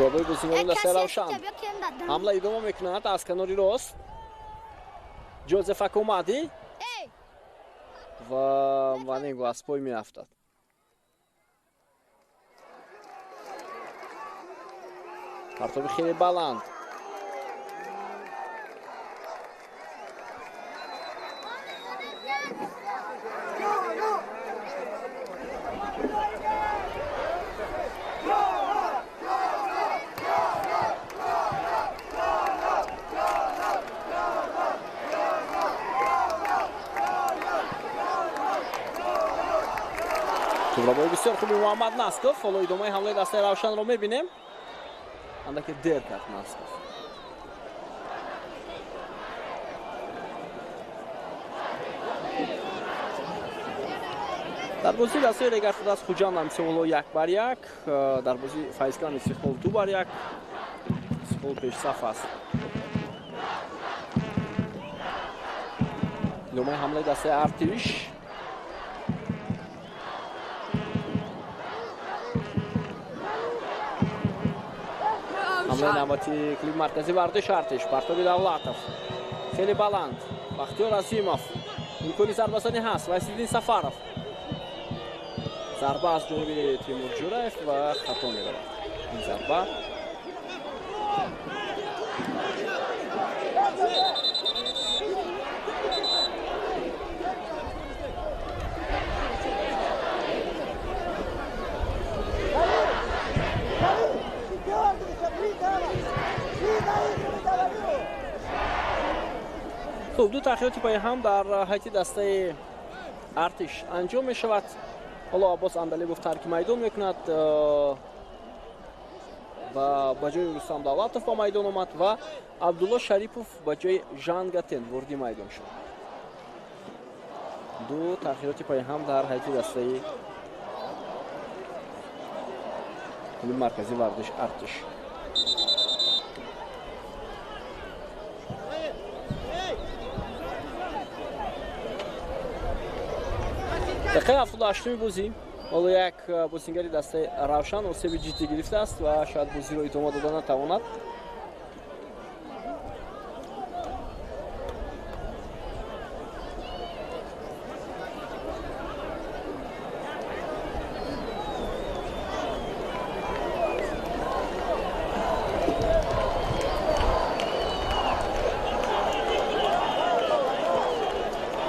Рӯбаи бозигарони дастаи Равшан ҳамла идома мекунад аз канори рост. Ҷозеф Акомади ва Ванего аз пой меафтад. Партоби хеле баланд. Рабои бисёр хуби Муҳаммад Насков. Ҳоло идомаи ҳамлаи дастаи Равшанро мебинем. Андаке дер кард Насков. Дар бозии дастаи Регар-ТадАЗ Хуҷанд ҳам ҳоло 1-1, дар бозии Файзканд Истиқлол 2-1. Истиқлол пешсаф аст. Идомаи ҳамлаи дастаи Артиш. Ҳамлаи навбати клуби марказии варзиш Артиш. Партоби Давлатов хеле баланд. Бахтиёр Азимов имкони зарбазанӣ ҳаст. Вайсиддин Сафаров зарба аз ҷониби Тимур Ҷураев ва хато меравад ин зарба. Хуб, ду тағйироти пайҳам дар ҳайати дастаи Артиш анҷом мешавад. Ҳоло Аббос Андалибов тарки майдон мекунад ва ба ҷои Рустам Давлатов ба майдон омад ва Абдулло Шарипов ба ҷои Жангатен вориди майдон шуд. Ду тағйироти пайҳам дар ҳайати дастаи клуби марказии варзиш Артиш. Дақиқаи 78-уми бозӣ. Ҳоло як бозингари дастаи Равшан осеби ҷиддӣ гирифтааст ва шояд бозиро идома дода натавонад.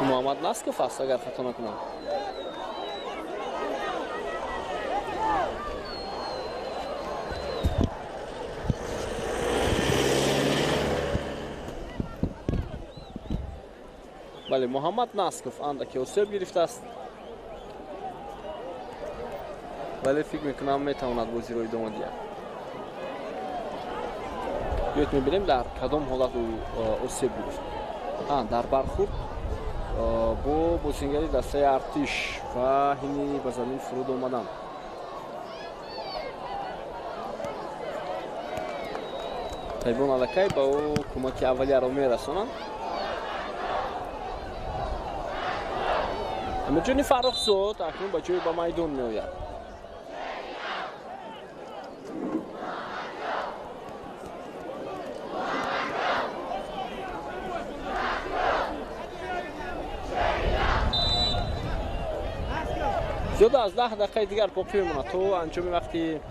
Муҳаммад Насков аст, агар хато накунам. Бале, Муҳаммад Насков андаке осеб гирифтааст, вале фикр мекунам метавонад бозиро идома диҳад. Биёед мебинем дар кадом ҳолат ӯ осеб гирифт. Дар бархӯрд бо бозингари дастаи Артиш ва ҳини ба замин фуруд омадан. Табибон аллакай ба ӯ кӯмаки аввалияро мерасонанд. Амирҷони Фаррухзод акнун ба ҷои ба майдон меояд. Зиёда аз 10 дақиқаи дигар боқӣ мемонад то анҷоми вақти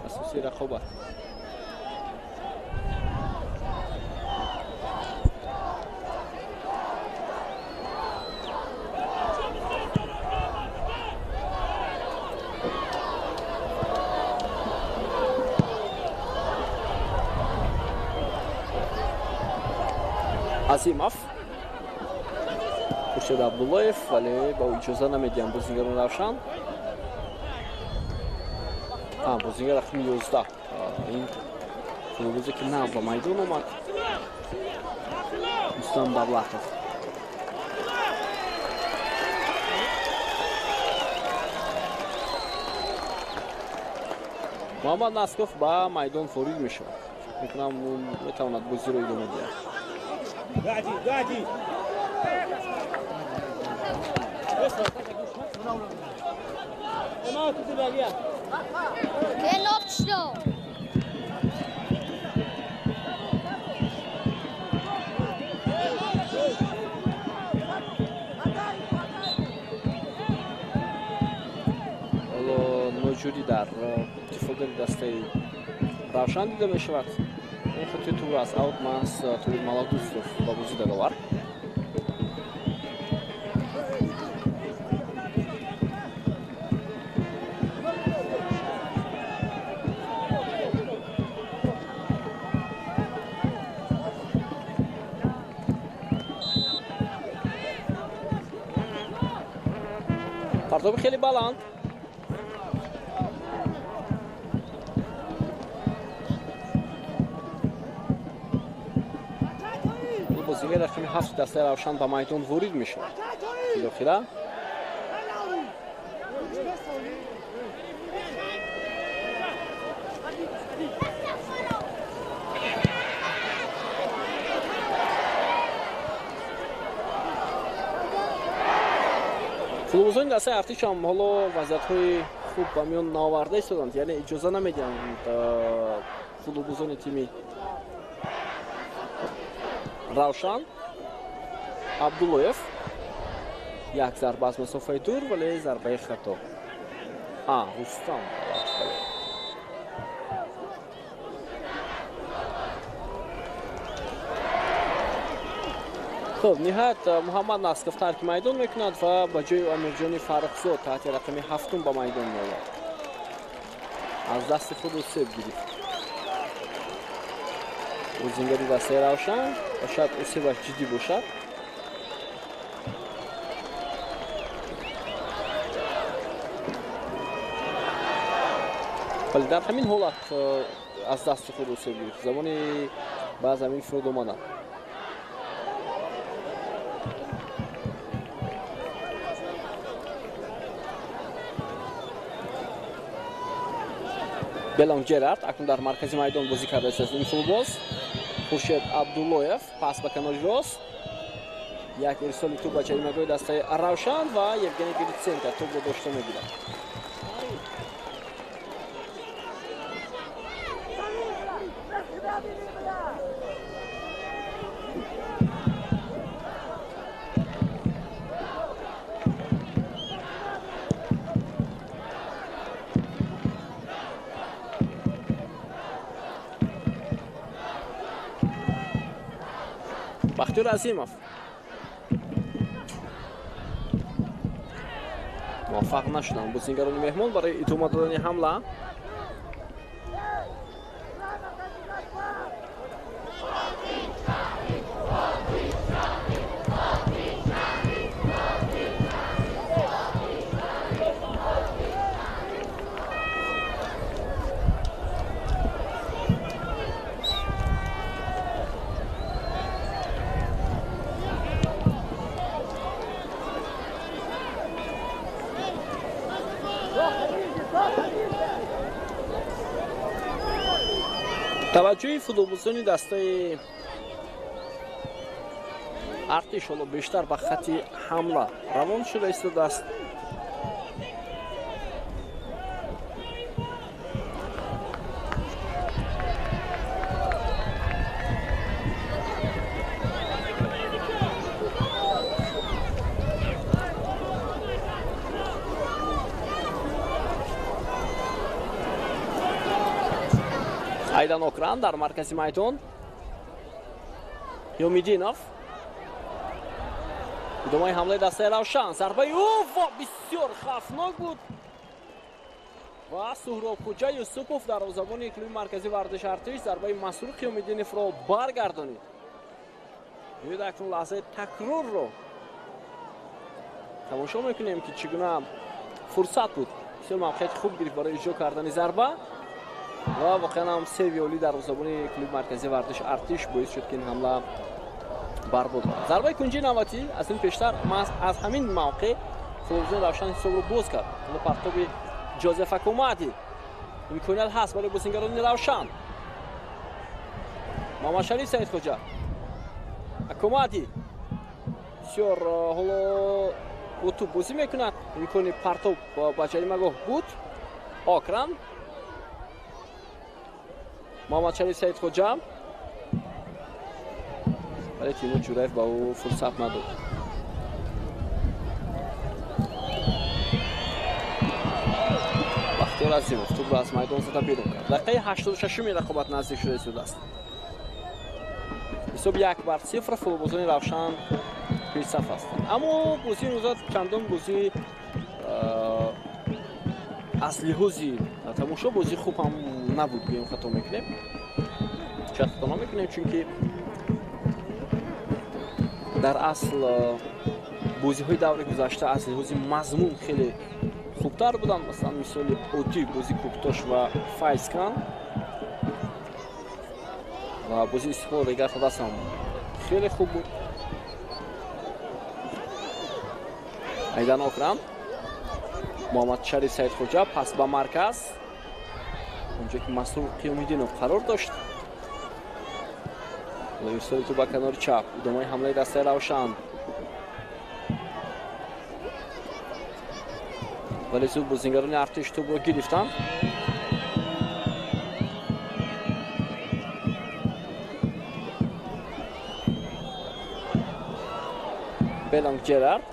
асосии рақобат. Азимов, Хуршед Абдуллоев, вале ба ӯ иҷоза намедиҳанд бозингарони Равшан. Бозингар рақами 11, ин футболбозе ки нав ба майдон омад, Рустам Давлатов. Муҳаммад Насков ба майдон ворид мешавад. Фикр мекунам, ӯ метавонад бозиро идома диҳад. Ҳоло ноҷурӣ дар дифоъгари дастаи Равшан дида мешавад. Он хотири тӯбро аз аут маҳз Тоҳир Маладустов ба бозӣ даровард. Партоби хеле баланд. Бозигари рақами 7 дастаи Равшан ба майдон ворид мешавад. Билохира футболбозони дастаи Артиш ҳам ҳоло вазъиятҳои хуб ба миён наоварда истоданд, яъне иҷоза намедиҳанд футболбозони тими Равшан. Абдуллоев як зарба аз масофаи дур, вале зарбаи хато. Рустам. Хуб, ниҳоят Муҳаммад Насков тарки майдон мекунад ва ба ҷои Амирҷони Фаррухзод таҳти рақами 7 ба майдон меояд. Аз дасти худ усеб гирифт бозингари дастаи Равшан ва шояд усебаш ҷиддӣ бошад. Вале дар ҳамин ҳолат аз дасти худ усеб гирифт, замони ба замин фуруд омадан. Белон Джерард акнун дар маркази майдон бозӣ кардааст ин футболбоз. Хуршед Абдуллоев пас ба канори рост, як ирсоли тӯб ба ҷаримагоҳи дастаи Равшан ва Евгений Гриценко тӯбро дошта мегирад. Бахтиёр Азимов муваффақ нашуданд бозингарони меҳмон барои идома додани ҳамла. Таваҷҷӯҳи футболбозони дастаи Артиш ҳоло бештар ба хатти ҳамла равон шуда истодааст. Айдан Окран дар маркази майдон. Ёмидинов. Идомаи ҳамлаи дастаи Равшан. Зарбаи ӯ бисёр хавфнок буд ва Суҳроб Хуҷа Юсупов дарвозабони клуби марказии варзиши Артиш зарбаи Масрур Қиёмиддиновро баргардонид. Биёед акнун лаҳзаи такрорро тамошо мекунем, ки чӣ гуна фурсат буд Бисёр мавқеияти хуб гирифт барои иҷро кардани зарба ва воқеан ҳам севи олӣ дарвозабони клуби марказии варзиш Артиш боис шуд, ки ин ҳамла барбод равад. Зарбаи кунҷии навбатӣ аз ин пештар маҳз аз ҳамин мавқеъ футболбозони Равшан ҳисобро боз кард. Ҳоло партоби Ҷозеф Акомади, имконият ҳаст барои бозингарони Равшан. Муҳаммадшариф Саидхоҷа, Акомади бисёр ҳоло бо тӯб бозӣ мекунад. Имкони партоб ба ҷаримагоҳ буд. Окрам, Муҳаммадшариф Саидхоҷа, вале Тимур Ҷураев ба ӯ фурсат надод. Бахтиёр Азимов тӯбро аз майдон зада берун кард. Дақиқаи 86-уми рақобат наздик шуда истодааст. Ҳисоб 1-0, футболбозони Равшан пешсаф ҳастанд. Аммо бозии имрӯза чандон бозӣ аз лиҳози тамошо бозии хуб ҳам набуд, гӯем хато мекунем. Шояд хато намекунем, чунки дар асл бозиҳои даври гузашта аз лиҳози мазмун хеле хубтар буданд. Масалан, мисоли оддӣ бози Кӯктош ва Файзкан ва бозии Истиқлол Регар-ТадАЗ ҳам хеле хуб буд. Айдан Окрам, Муҳаммадшариф Саидхоҷа, пас ба марказ, онҷо ки Масрур Қиёмиддинов қарор дошт. Ирсоли тӯб ба канори чап, идомаи ҳамлаи дастаи Равшан. Вале зуд бозингарони Артиш тӯбро гирифтанд. Беланг Ҷерард,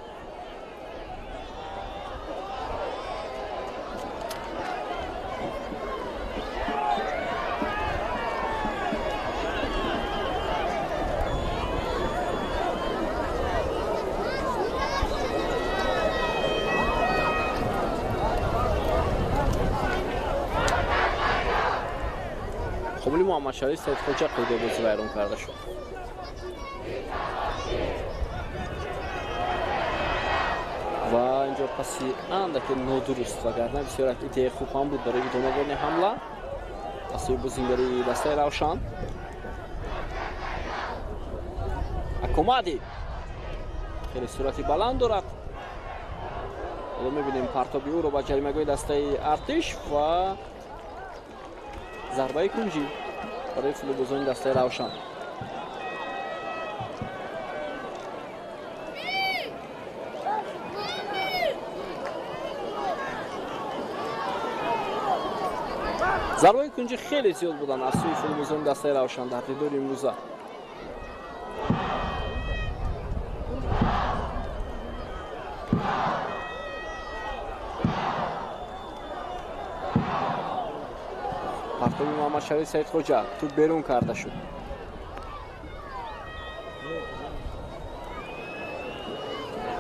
қобили Муҳаммадшариф Саидхоҷа қоидаи бозӣ вайрон карда шуд. Ва инҷо паси андаке нодуруст, вагарна бисёр як идеяи хуб ҳам буд барои идома додани ҳамла аз сӯи бозингари дастаи Равшан. Акомади хеле суръати баланд дорад. Ҳоло мебинем партоби ӯро ба ҷаримагоҳи дастаи Артиш ва зарбаи кунҷӣ барои футболбозони дастаи Равшан. Зарбаи кунҷӣ хеле зиёд буданд аз сӯи футболбозони дастаи Равшан дар дидори имрӯза. Партоби Муҳаммадшариф Саидхоҷа, тӯб берун карда шуд.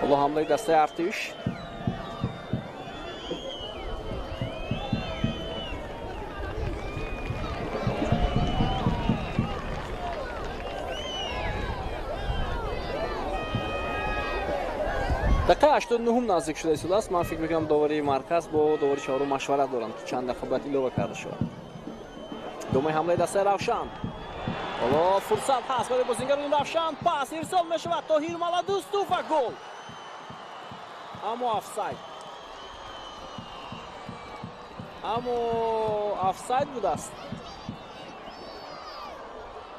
Ҳоло ҳамлаи дастаи Артиш. Дақиқаи 89 наздик шуда истодааст. Ман фикр мекунам, доварии марказ бо довари чаҳорум машварат доранд, ки чанд дақиқа бояд илова карда шавад. Идомаи ҳамлаи дастаи Равшан. Ҳоло фурсат ҳаст барои бозингарони Равшан. Пас ирсол мешавад, Тоҳир Маладӯстов ва гол. Аммо офсайд. Аммо офсайд будааст.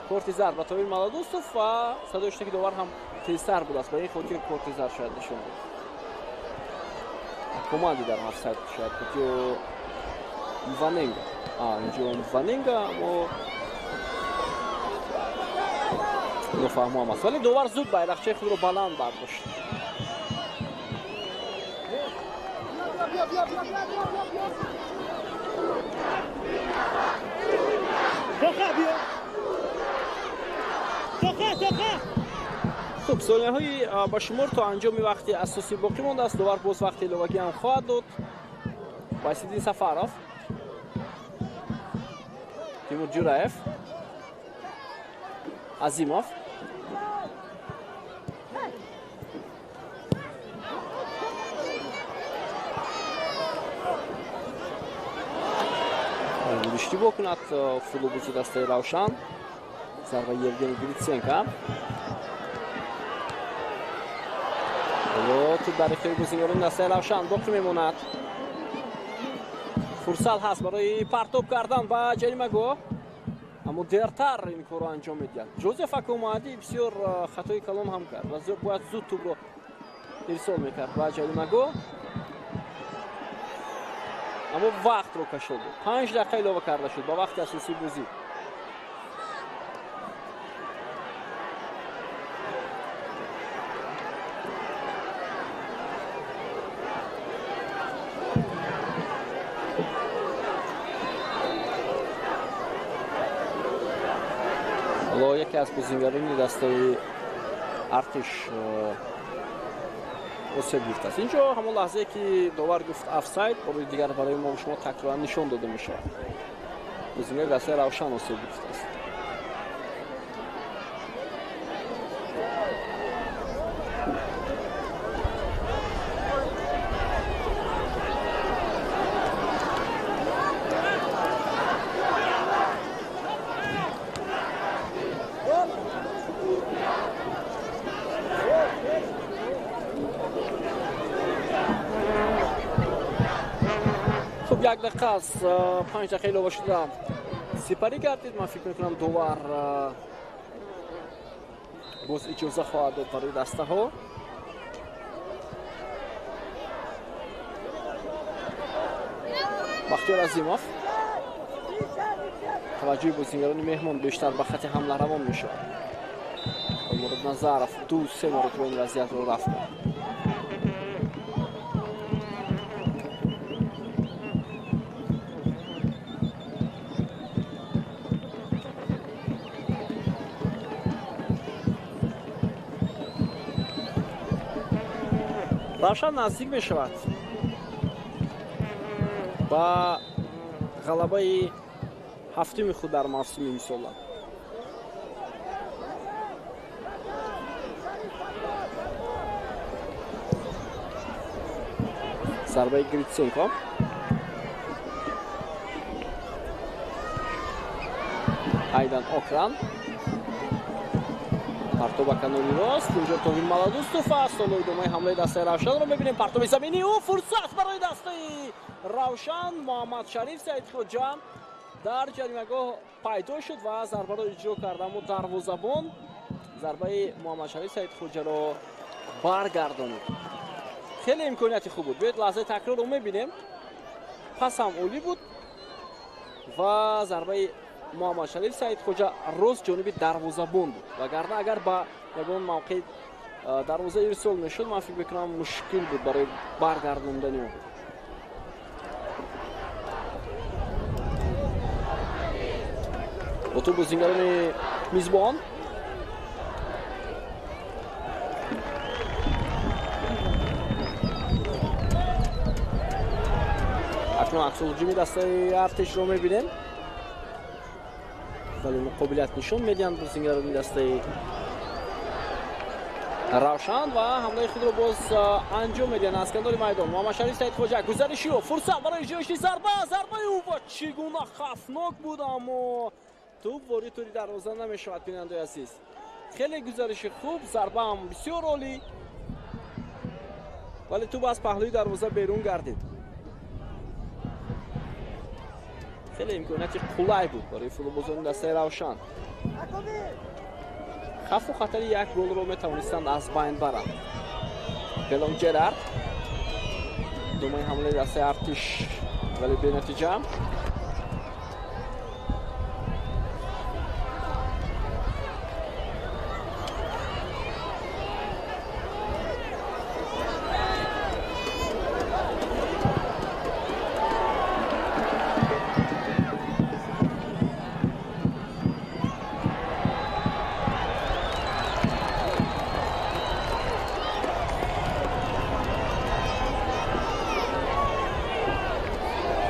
Корти зард ба Тоҳир Маладӯстов ва садои шуд, ки довар ҳам тезтар будааст. Ба ин хотир корти зард шояд нишон дод. Команди дар офсайд шояд буд ё Мваненга. Инҷо Мваненга, аммо нофаҳмо аст. Вале довар зуд байрақчаи худро баланд бардошт. Хуб, сонияҳои ба шумор то анҷоми вақти асосӣ боқӣ мондааст. Довар боз вақти иловагӣ ҳам хоҳад дод. Васиддин Сафаров, Тимур Ҷураев, Азимов, Иштибоҳ кунад футболбози дастаи Равшан. Зарбаи Евгений Гриценко. Ҳоло туп дар ихтиёри бозигарони дастаи Равшан боқӣ мемонад. Фурсат ҳаст барои партоб кардан ба ҷаримагоҳ, аммо дертар ин корро анҷом медиҳад. Ҷозеф Акомади бисёр хатои калон ҳам кард ва бояд зуд тупро ирсол мекард ба ҷаримагоҳ, аммо вақтро кашол буд. 5 дақиқа илова карда шуд ба вақти асосии бозӣ. Ҳоло яке аз бозигарони дастаи Артиш осеб гирифтааст. Инҷо ҳамон лаҳзае ки довар гуфт офсайд, бори дигар барои мо шумо такроран нишон дода мешавад. Бозигари дастаи Равшан осеб гирифтааст. Як дақиқа аз 5 дақиқа илова шуда сипарӣ гардид. Ман фикр мекунам довар боз иҷоза хоҳад дод барои дастаҳо. Бахтиёр Азимов. Таваҷҷӯҳи бозигарони меҳмон бештар ба хати ҳамла равон мешавад. Мурод Назаров 2-3 маротиба ин вазъиятро рафт кард. Равшан наздик мешавад ба ғалабаи ҳафтуми худ дар мавсими имсола. Зарбаи Гриценко. Айдан Окран. Партоба канори рост, инҷо Товир Маладустов аст. Ҳоло идомаи ҳамлаи дастаи Равшанро мебинем. Партоби заминӣ, ӯ фурсат барои дастаи Равшан. Муҳаммад Шариф Саидхоҷа дар ҷаримагоҳ пайдо шуд ва зарбаро иҷро кард, аммо дарвозабон зарбаи Муҳаммад Шариф Саидхоҷаро баргардонид. Хеле имконияти хуб буд. Биёед лаҳзаи такрорро мебинем. Пас ҳам олӣ буд ва зарбаи Муҳаммад Шариф Саидхоҷа рост ҷониби дарвозабон буд. Вагарна агар ба ягон мавқеи дарвоза ирсол мешуд, ман фикр мекунам мушкил буд барои баргардондани ӯ. Бо ту бозигарони мизбон. Акнун аксулҳуҷуми дастаи Артишро мебинем, вале муқобилият нишон медиҳанд бозигарони дастаи Равшан ва ҳамлаи худро боз анҷом медиҳанд аз канори майдон. Муҳаммад Шариф Саидхоҷа, гузариши ӯ, фурсат барои иҷроиши зарба. Зарбаи ӯ ва чӣ гуна хафнок буд, аммо туп ворид тури дарвоза намешавад. Бинандаи азиз, хеле гузариши хуб, зарба ҳам бисёр олӣ, вале туп аз паҳлӯи дарвоза берун гардид. Хеле имконияти қулай буд барои футболбозони дастаи Равшан. Хафу хатари як голро метавонистанд аз байн баранд. Белон Ҷерард, думаи ҳамлаи дастаи Артиш, вале бенатиҷа.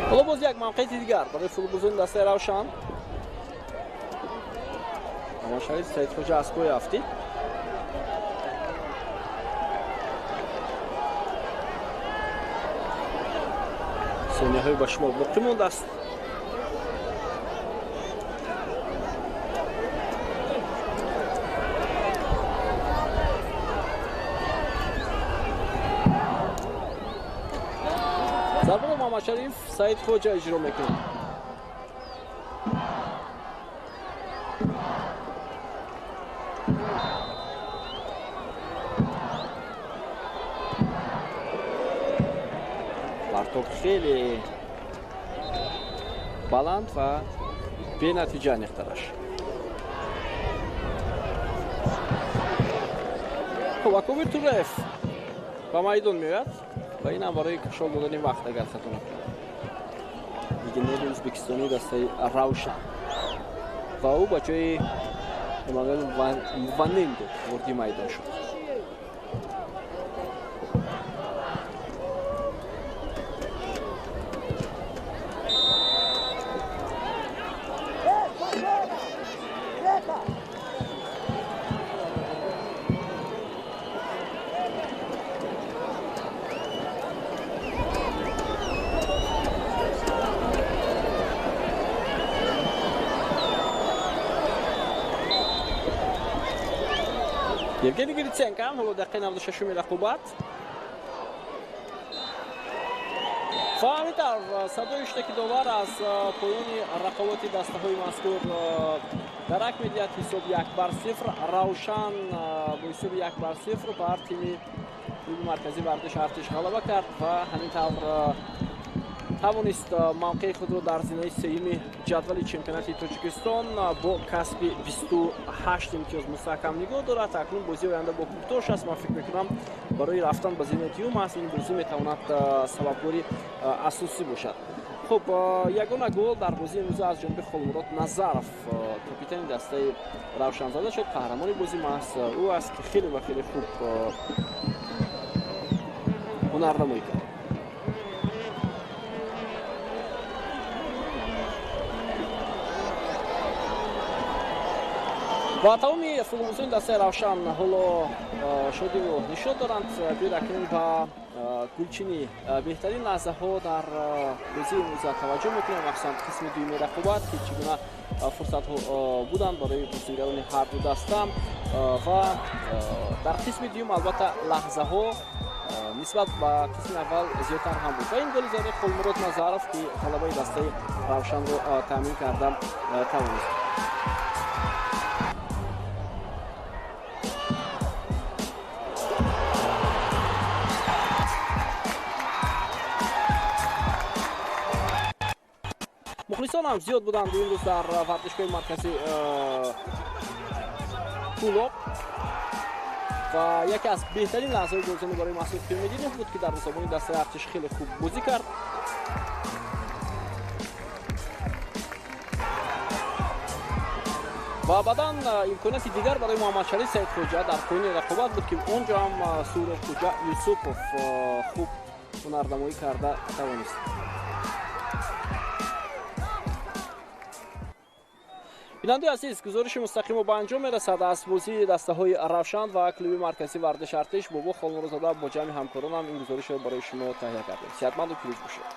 Ҳоло боз як мавқеияти дигар барои футболбозони дастаи Равшан. Муҳаммад Шариф Саидхоҷа аз пой афтид. Сонияҳои ба шумор боқӣ мондааст. Зарбаро Муҳаммадшариф Саидхоҷа иҷро мекунад. Партоб хеле баланд ва бенатиҷа ниқтараш. Хуб, Акобир Тураев ба майдон меояд ва ин ҳам барои кашол додани вақт, агар хато накунам. Легионери ӯзбекистонии дастаи Равшан ва ӯ ба ҷои Эммануэл Ванендо ворди майдон шуд. Евгений Гриценко ҳоло дақиқаи 96-уми рақобат ва ҳамин тавр садои шутаки довар аз поёни рақоботи дастаҳои мазкур дарак медиҳад. Ҳисоб 1-0. Равшан бо ҳисоби 1-0 бар тими клуби марказии варзиши Артиш ғалаба кард ва ҳамин тавр тавонист мавқеи худро дар зинаи сеюми ҷадвали чемпионати Тоҷикистон бо касби 28 имтиёз мустаҳкам нигоҳ дорад. Акнун бозии оянда бо Кӯктош аст. Ман фикр мекунам, барои рафтан ба зинаи дуюм аст ин бозӣ метавонад сабабгори асосӣ бошад. Хуб, ягона гол дар бозии имрӯза аз ҷониби Холмурод Назаров, капитани дастаи Равшан, зада шуд. Қаҳрамони бозӣ маҳз ӯ аст, ки хеле ва хеле хуб ҳунарнамоӣ кард. Ва тамоми футболбозони дастаи Равшан ҳоло шодиву нишон доранд. Биёед акнун ба гулчини беҳтарин лаҳзаҳо дар бозии имрӯза таваҷҷӯҳ мекунем, махсусан қисми дуюми рақобат, ки чӣ гуна фурсатҳо буданд барои бозигарони ҳар ду даста. Ва дар қисми дуюм албатта лаҳзаҳо нисбат ба қисми аввал зиёдтар ҳам буд. Ва ин голи задаи Холмурод Назаров, ки ғалабаи дастаи Равшанро таъмин карда тавонист. Мухлисон ҳам зиёд буданд имрӯз дар варзишгоҳи марказии Кӯлоб ва яке аз беҳтарин лаҳзаҳои голзанӣ барои Маҳсуд Қиёмиддинов буд, ки дар мусобиқаи дастаи Артиш хеле хуб бозӣ кард. Ва баъдан имконияти дигар барои Муҳаммадшариф Саидхоҷа дар поёни рақобат буд, ки он ҷо ҳам Суҳробхоҷа Юсупов хуб ҳунарнамоӣ карда тавонист. Бинандаи азиз, гузориши мустақимо ба анҷом мерасад аз бозии дастаҳои Равшан ва клуби марказии варзиши Артиш. Бобо Холмуродзода бо ҷамъи ҳамкоронам ин гузоришро барои шумо таҳия кардем. Сиҳатманду пирӯз бошед.